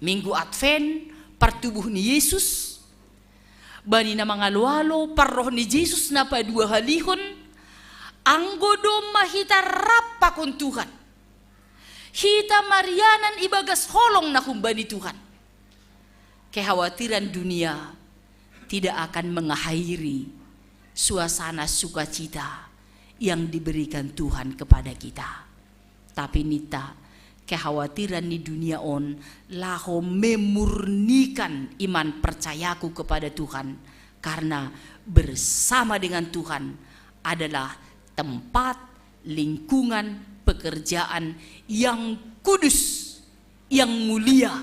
Minggu Advent, partubuh ni Jesus, bani na mangalo-alo parroh ni Jesus na paduahalihon, anggo domma hita rap pakon Tuhan, hita marianan ibagas holong na humbani Tuhan, kekhawatiran dunia tidak akan mengakhiri suasana sukacita yang diberikan Tuhan kepada kita. Tapi ninta, kekhawatiran ni dunia on laho memurnikan iman percayaku kepada Tuhan, karena bersama dengan Tuhan adalah tempat, lingkungan, pekerjaan yang kudus, yang mulia,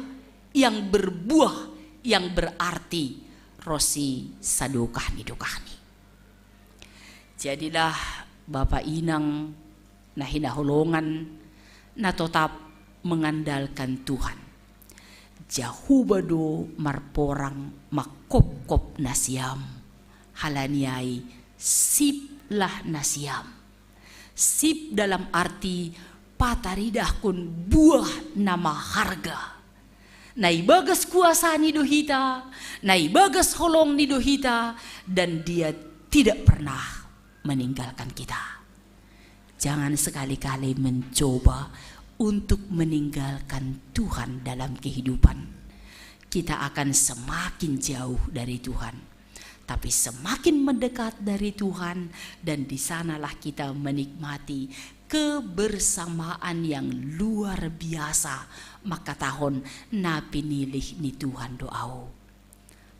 yang berbuah, yang berarti ro si sadokah ni dokahni. Jadilah bapa inang na hinaholongan na totap mengandalkan Tuhan. Jahowa do marporang mangkopkop nasiam, halani ai siplah nasiam. Sip dalam arti pataridahkon buah na maharga. Na ibagas kuasa ni do hita, na ibagas holong ni do hita, dan Dia tidak pernah meninggalkan kita. Jangan sekali-kali mencoba untuk meninggalkan Tuhan dalam kehidupan. Kita akan semakin jauh dari Tuhan. Tapi semakin mendekat dari Tuhan, dan di sanalah kita menikmati kebersamaan yang luar biasa. Maka tahun na pinilih ni Tuhan do au.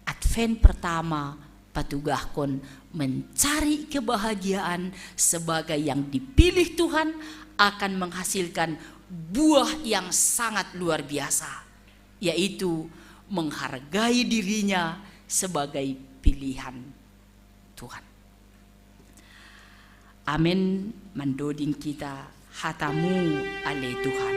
Advent pertama patugahkon mencari kebahagiaan sebagai yang dipilih Tuhan akan menghasilkan buah yang sangat luar biasa, yaitu menghargai dirinya sebagai pilihan Tuhan. Amen. Mandoding kita, hatamu ale Tuhan.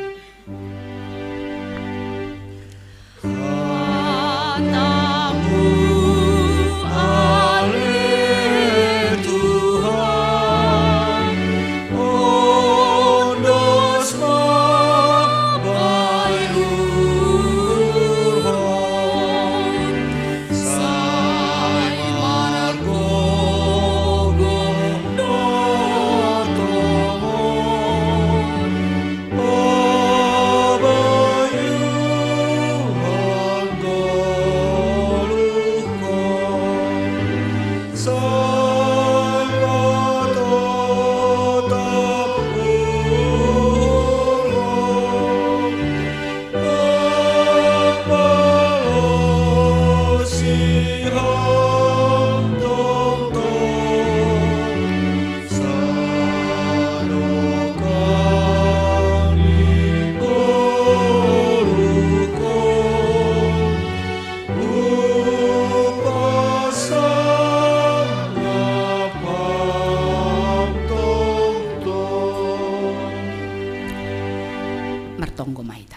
Martonggo ma hita.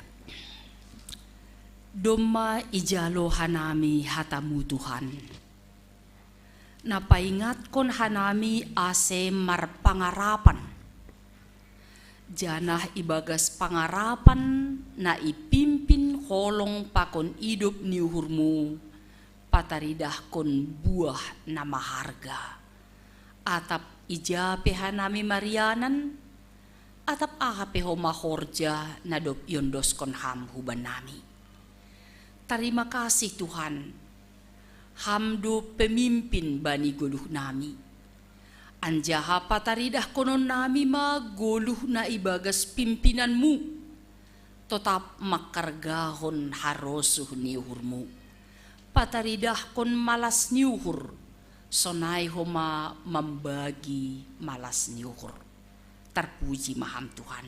Domma ijalo hanami hatamu Tuhan, na paingatkon hanami ase marpangarapan, janah ibagas pangarapan na ipimpin holong pakon idop ni uhurmu, pataridahkon buah na maharga. Atap ija pe hanami marianan, atap aha pe homa horja na dob iondoskon Ham hubannami. Tarima kasih Tuhan, Ham do pemimpin bani goluhnami. Anjaha pataridahkononnami ma goluh na ibagas pimpinanmu, totap mangkargahon harosuh ni uhurmu. Pataridahkon malas ni uhur, sonai homa mambagi malas ni uhur. Tarpuji ma Ham Tuhan.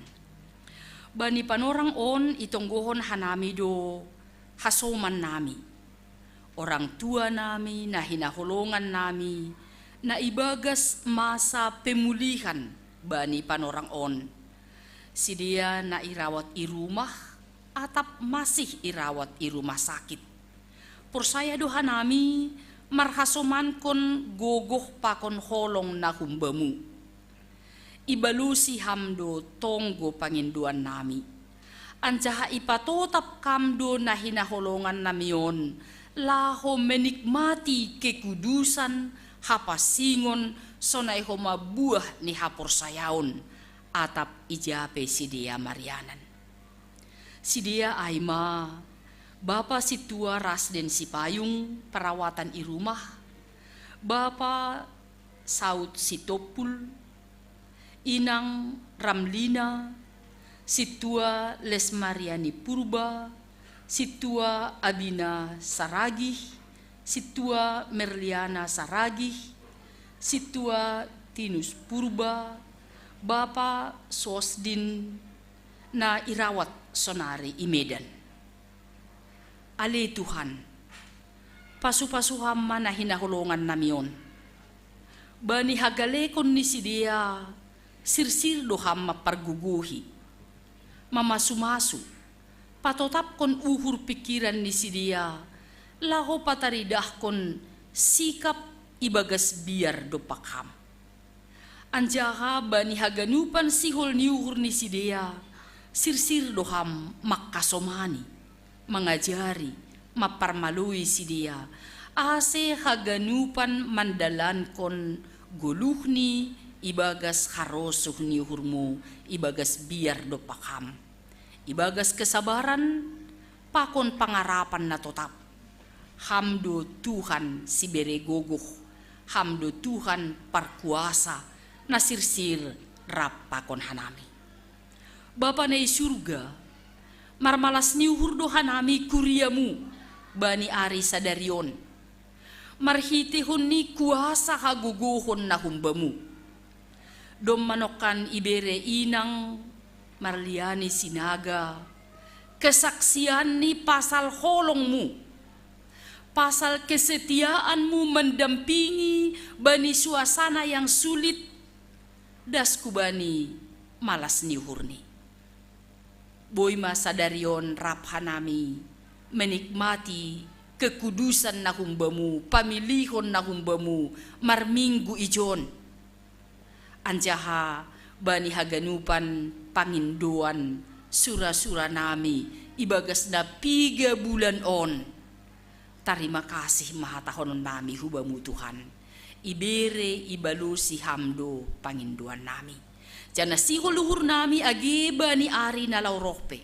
Bani panorang on itonggohon hanami do hasomannami, orang tuanami, na hinaholongannami, na ibagas masa pemulihan bani panorang on. Sidea na irawat i rumah, atap masih irawat i rumah sakit. Porsaya do hanami marhasomankon gogoh pakon holong na humbamu. Ibalosi Ham do tonggo pangindoannami. Anjaha ipatotap Kam do na hinaholongannami on, laho menikmati kekudusan, hapansingon, sonai homa buah ni haporsayaon, atap ija pe sidea marianan. Sidea ai ma, Bapa Sintua Rasden Sipayung, perawatan i rumah, Bapa Saud Sitompul, Inang Ramlina, Sintua Lesmariani Purba, Sintua Abina Saragih, Sintua Merliana Saragih, Sintua Tinus Purba, Bapa Sosdin, na irawat sonari i Medan. Ale Tuhan, pasu-pasu Ham ma na hinaholongannami on. Bani hagalekon ni sidea, sirsir do Ham mampargogohi, mamasu-masu, patotapkon uhur pingkiran ni sidea, laho pataridahkon sikap ibagas biar dompak Ham. Anjaha bani haganupan sihol ni uhur ni sidea, sirsir do Ham mangkasomani. mangajari, mamparmaloi sidea, ase haganupan mandalankon goluhni ibagas harosuh ni uhurmu, ibagas biar dompak Ham, ibagas kesabaran pakon pangarapan na totap. Ham do Tuhan sibere gogoh, Ham do Tuhan parkuasa, na sirsir rap pakon hanami. Bapa na i surga, marmalas ni uhur do hanami kuriamu bani ari sadari on, marhitehon ni kuasa hagogohon na humbamu. Domma nongkan ibere inang marliani sinaga kesaksianni pasal holongmu, pasal kesetiaanmu mendampingi bani suasana yang sulit, das hubani malas ni uhurni. Boi ma sadari on rap hanami menikmati kekudusan na humbamu, pamilihon na humbamu marminggu ijon. Anjaha bani haganupan pangindoan sura-sura nami ibagas na piga bulan on, tarima kasih ma hatahonon nami hubamu Tuhan. Ibere ibalosi Ham do pangindoan nami. Janah sihol uhur nami age bani ari na laho roh pe.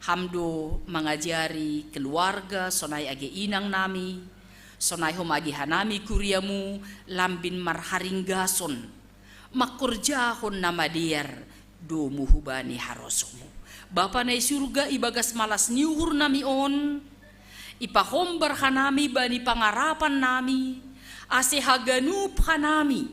Ham do mangajari keluarga sonai age inang nami, sonai homa age hanami kuriamu lambin marharinggason, mangkorjahon na madear domu hubani harosuhmu. Bapa na i surga, ibagas malas ni uhur nami on, ipahombar hanami bani pangarapan nami, ase haganup hanami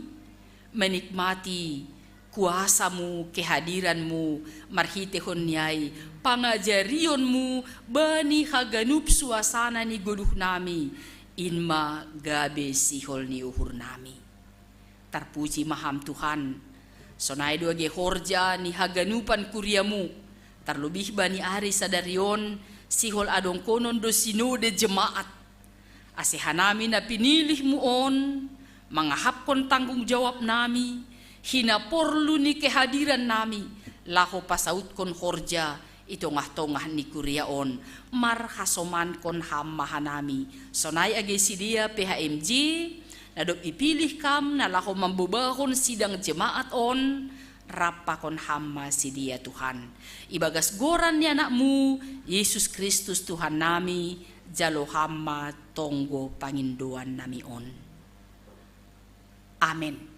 menikmati kuasamu, kehadiranmu, marhitehon ni ai pangajarionmu bani haganup suasana ni goluh nami, in ma gabe sihol ni uhur nami. Tarpuji ma Ham Tuhan, sonai do age horja ni haganupan kuriamu, tarlobih bani ari sadari on, sihol adongkonon do sinode jemaat. Ase hanami na pinilihmu on, mangahapkon tanggung jawab nami, hinaporlu ni kehadiran nami, laho pasautkon horja i tongah-tongah ni kuria on, marhasomankon Ham ma hanami, sonai age sidea P H M J, na dob ipilih Kam na laho mambobahon sidang jemaat on, rap pakon Ham ma sidea Tuhan. Ibagas goran ni AnakMu, Jesus Kristus Tuhan nami, jalo Ham ma tonggo pangindoan nami on. Amen.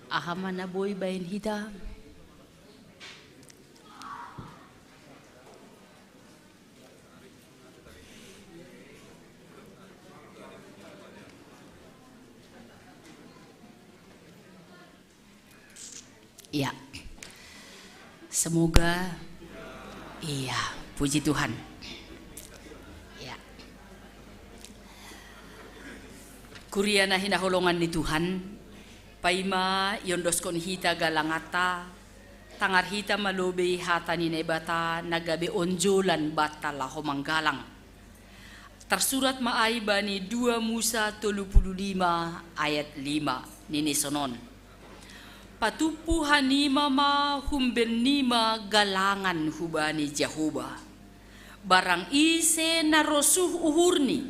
Aha ma na boi baen hita? Iya. Semoga, iya, puji Tuhan. Iya. Kuria na hinaholongan ni Tuhan, paima iondoskon hita galanganta, tangar hita ma lobei hata ni Naibata na gabe onjolan banta laho manggalang. Tarsurat ma ai bani dua Musa tolu puluh lima ayat lima, nini sonon: Patumpu hanima ma, humben nima galangan hubani Jahowa. Barang ise na rosuh uhurni,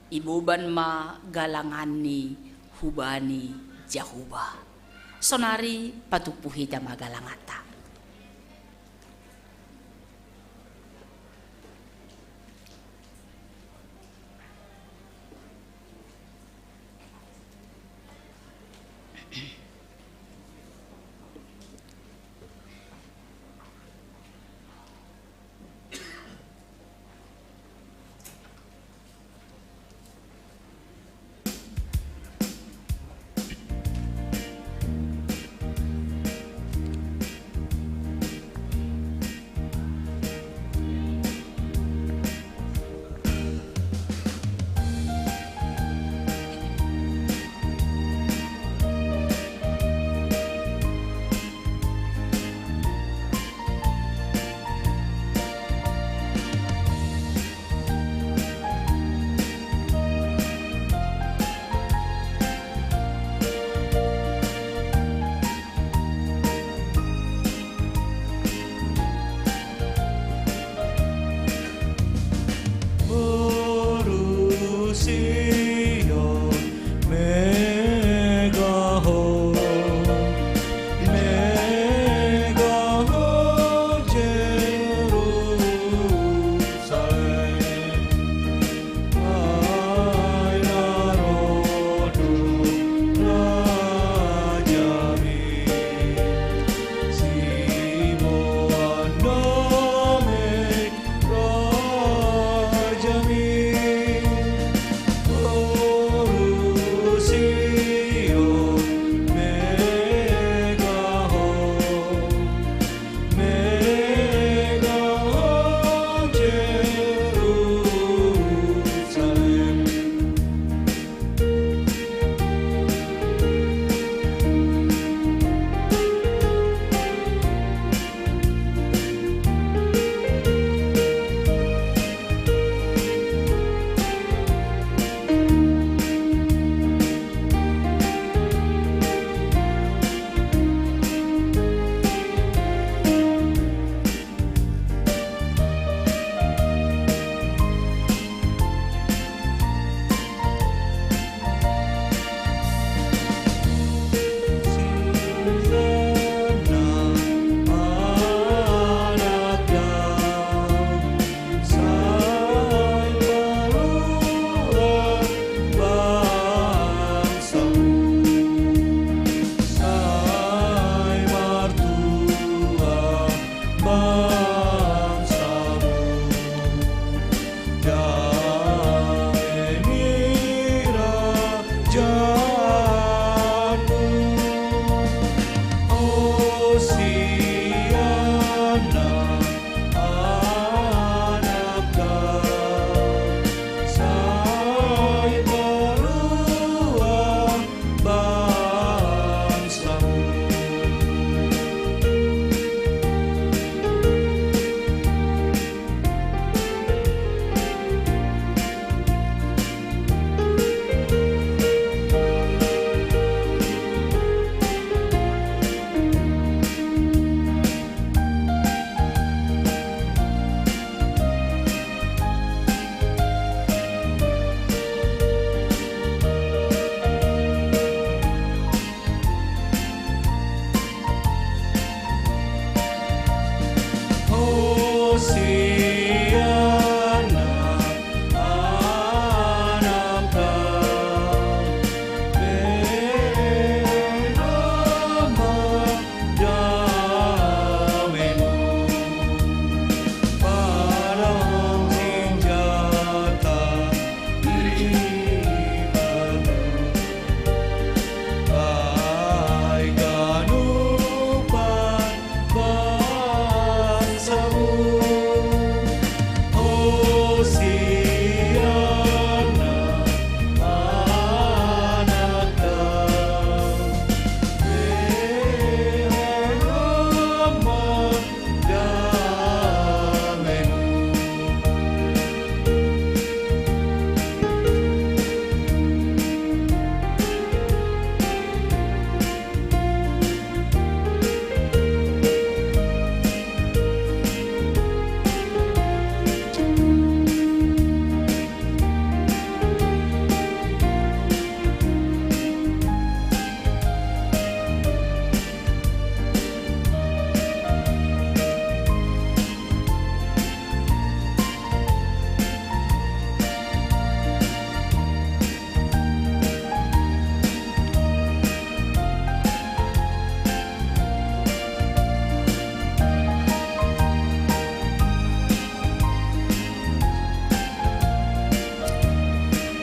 iboban ma galanganni hubani Jahowa. Sonari patumpu hita ma galanganta.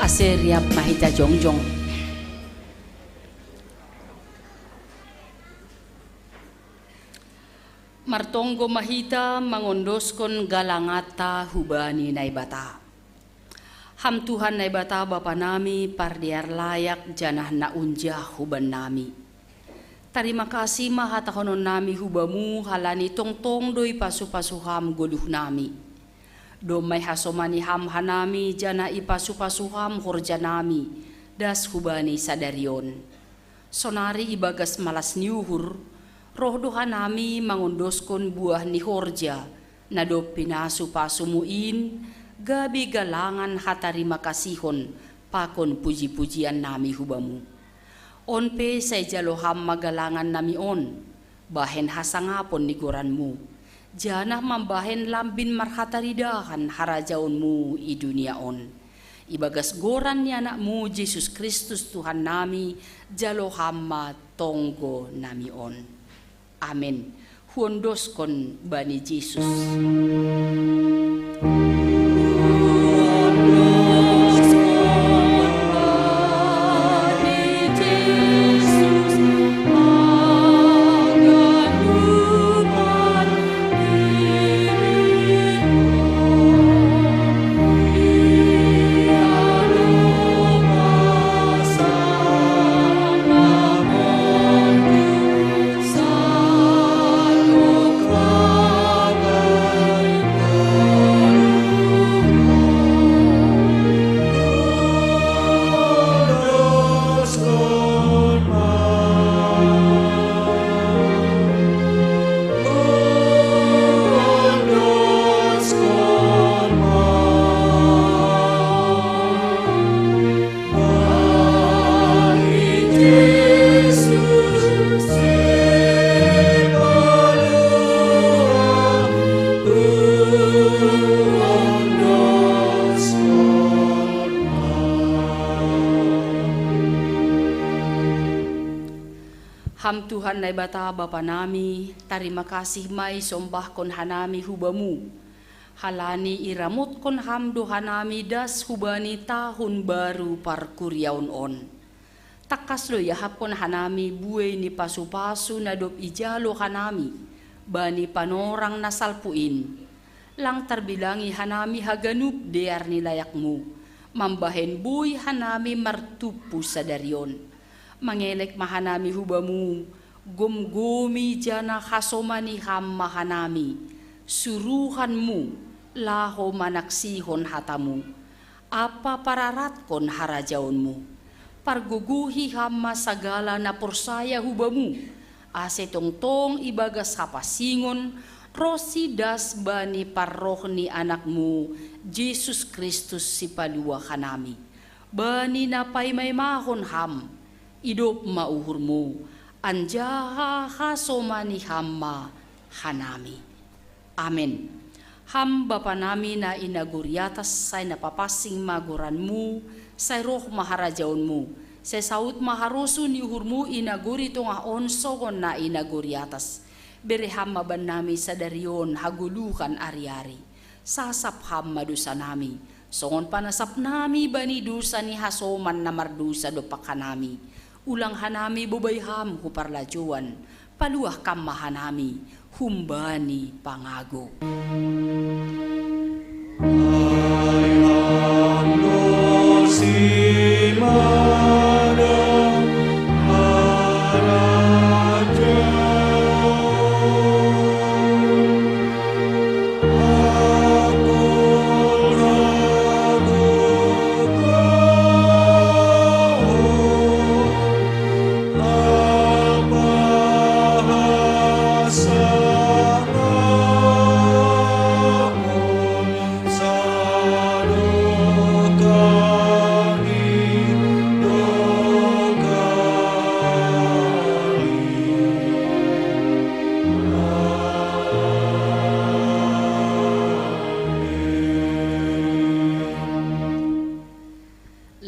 Siriap ma hita jongjong. Martonggo ma hita mangondoskon galanganta hubani Naibata. Ham Tuhan Naibata Bapa nami, pardear layak janah na unjah huban nami. Tarima kasih ma hatahonon nami hu Bamu, halani tongtong do ipasu-pasu Ham goluh nami. Domma ihasomani Ham hanami, janah ipasu-pasu Ham horja nami das hubani sadari on. Sonari ibagas malas ni uhur, roh do hanami mangondoskon buah ni horja, na dob pinasu-pasumu in, gabe galangan hatarima kasihon pakon puji-pujian nami hu Bamu. On pe sai jalo Ham ma galangan nami on, bahen hasangapon ni goranMu, janah mambahen lambin marhataridahan harajaonMu i dunia on. Ibagas goran ni AnakMu Jesus Kristus Tuhan nami, jalo Ham ma tonggo nami on. Amen. Huondoskon bani Jesus. Ham Tuhan Naibata Bapa nami, tarima kasih ma isombahkon hanami hu Bamu, halani iramotkon Ham do hanami das hubani tahun baru parkuriaon on. Tangkas do iahapkon hanami buei ni pasu-pasu na dob ijalo hanami bani panorang na salpu in. Lang tarbilangi hanami haganup dear ni layakMu, mambahen buei hanami martumpu sadari on. Mangelek ma hanami hu Bamu, gomgomi janah hasomani Ham ma hanami, suruhanMu, laho manaksihon hataMu, ampa pararatkon harajaonMu. Pargogohi Ham ma sagala na porsaya hu Bamu, ase tongtong ibagas hapansingon ronsi das bani parroh ni AnakMu, Jesus Kristus Sipalua hanami. Bani na paima-imahon Ham, idop ma uhurMu, anjaha hasomani Ham ma hanami. Amen. Ham Bapa nami na i nagori atas, sai na papansing ma goranMu, sai roh ma harajaonMu, sai saud ma harosuh ni uhurMu i nagori tongah on songon na i nagori atas. Bere Ham ma bannami sadari on hagoluhan ari-ari. Sasap Ham ma dosanami, songon panasapnami bani dosa ni hasoman na mardosa dompak hanami. Ulang hanami bobai Ham hu parlajouan, paluah Kam ma hanami humbani pangago.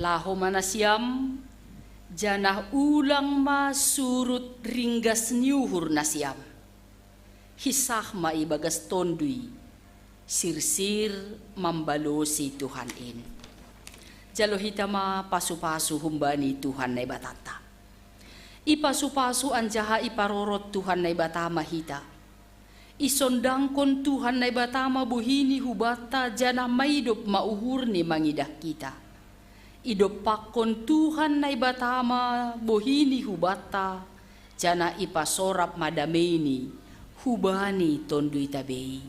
Laho ma nasiam, janah ulang ma surut ringgas ni uhur nasiam. Hinsah ma ibagas Tonduy, sirsir mambalosi Tuhan in. Jalo hita ma pasu-pasu humbani Tuhan Naibatanta. Ipasu-pasu anjaha iparorot Tuhan Naibata ma hita. Isondangkon Tuhan Naibata ma bohini hubanta janah maidop ma uhurni mangidah hita. Idompakkon Tuhan Naibata ma bohini hubanta, janah ipasorap ma dameini hubani tonduita bei.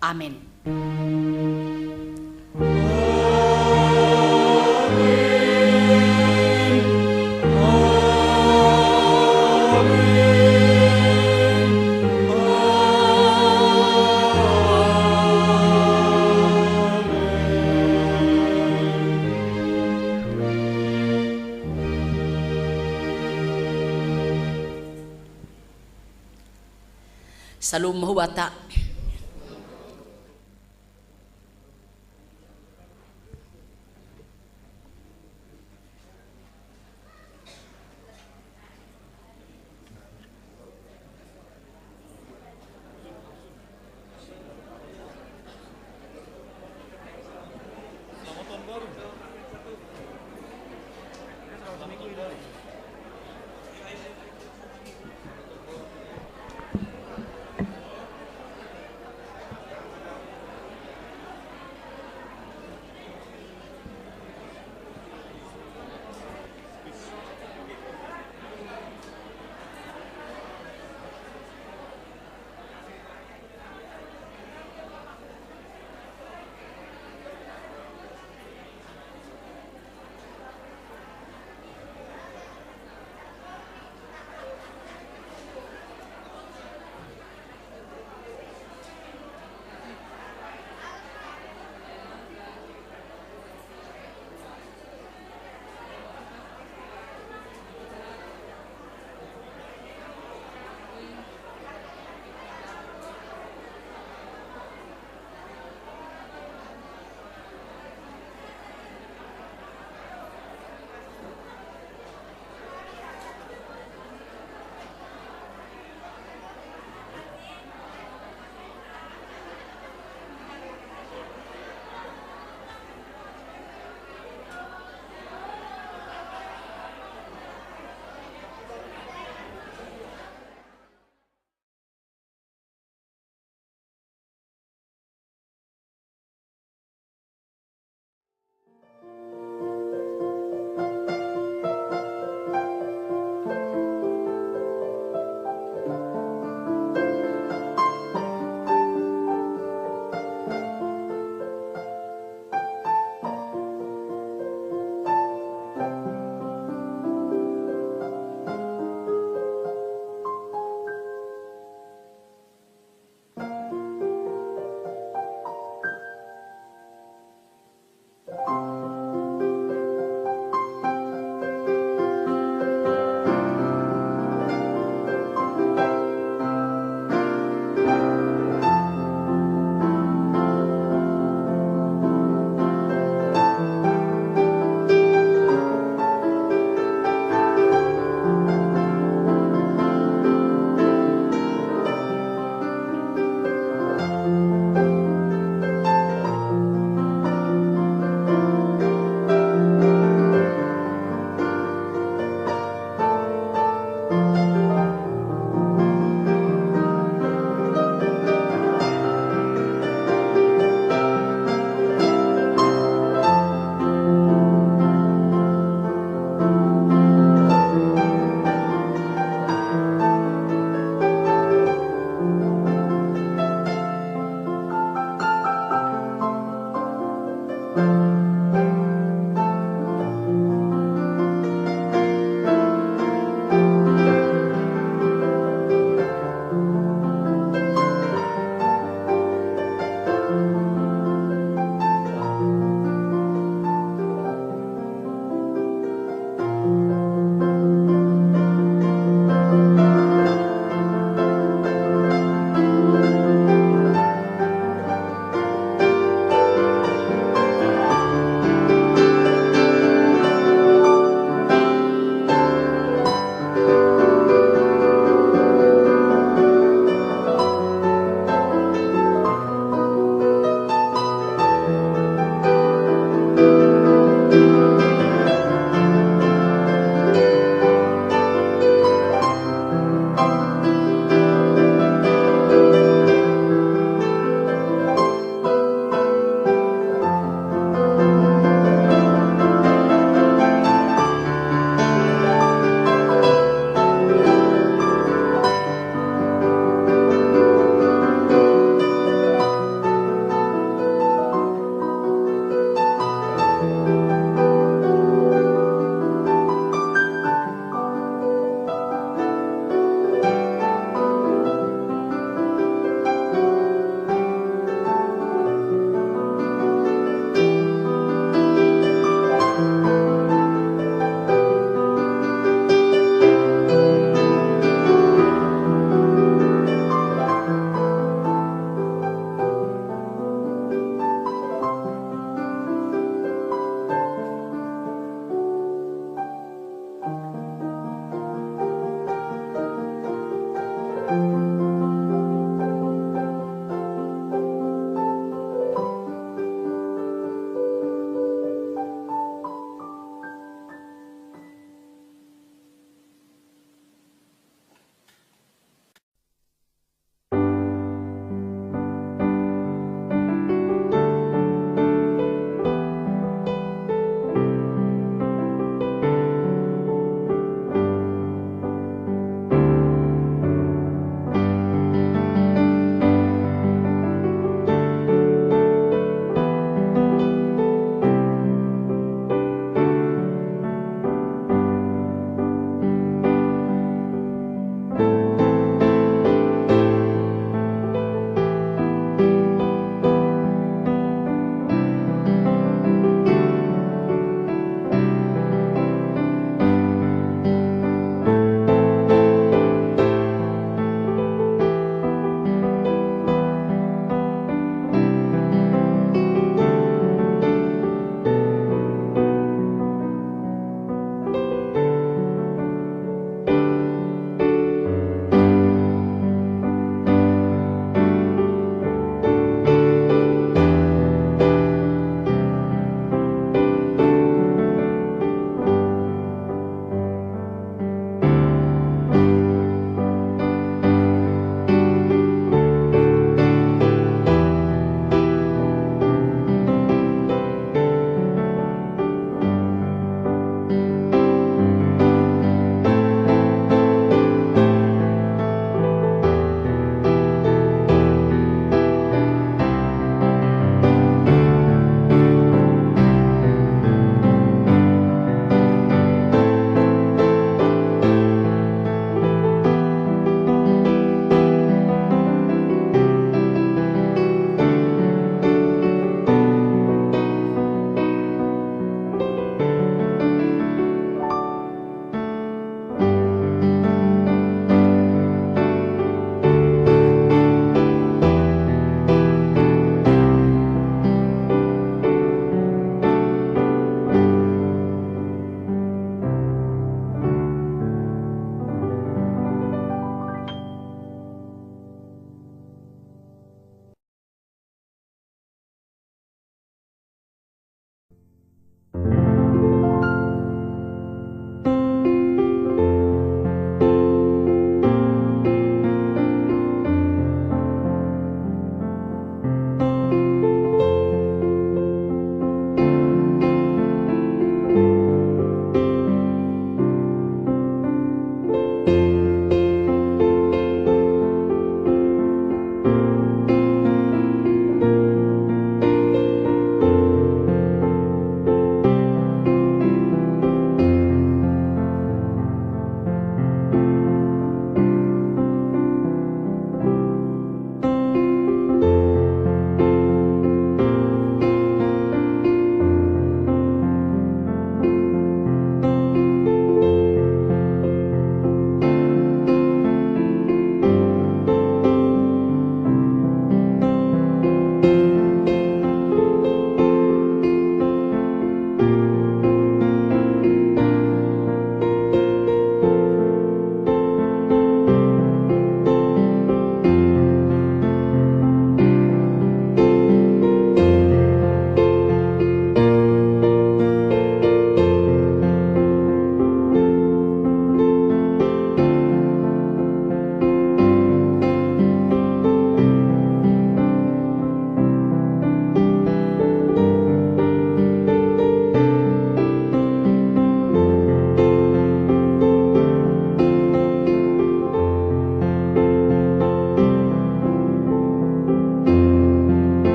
Amen. Salum mahubata.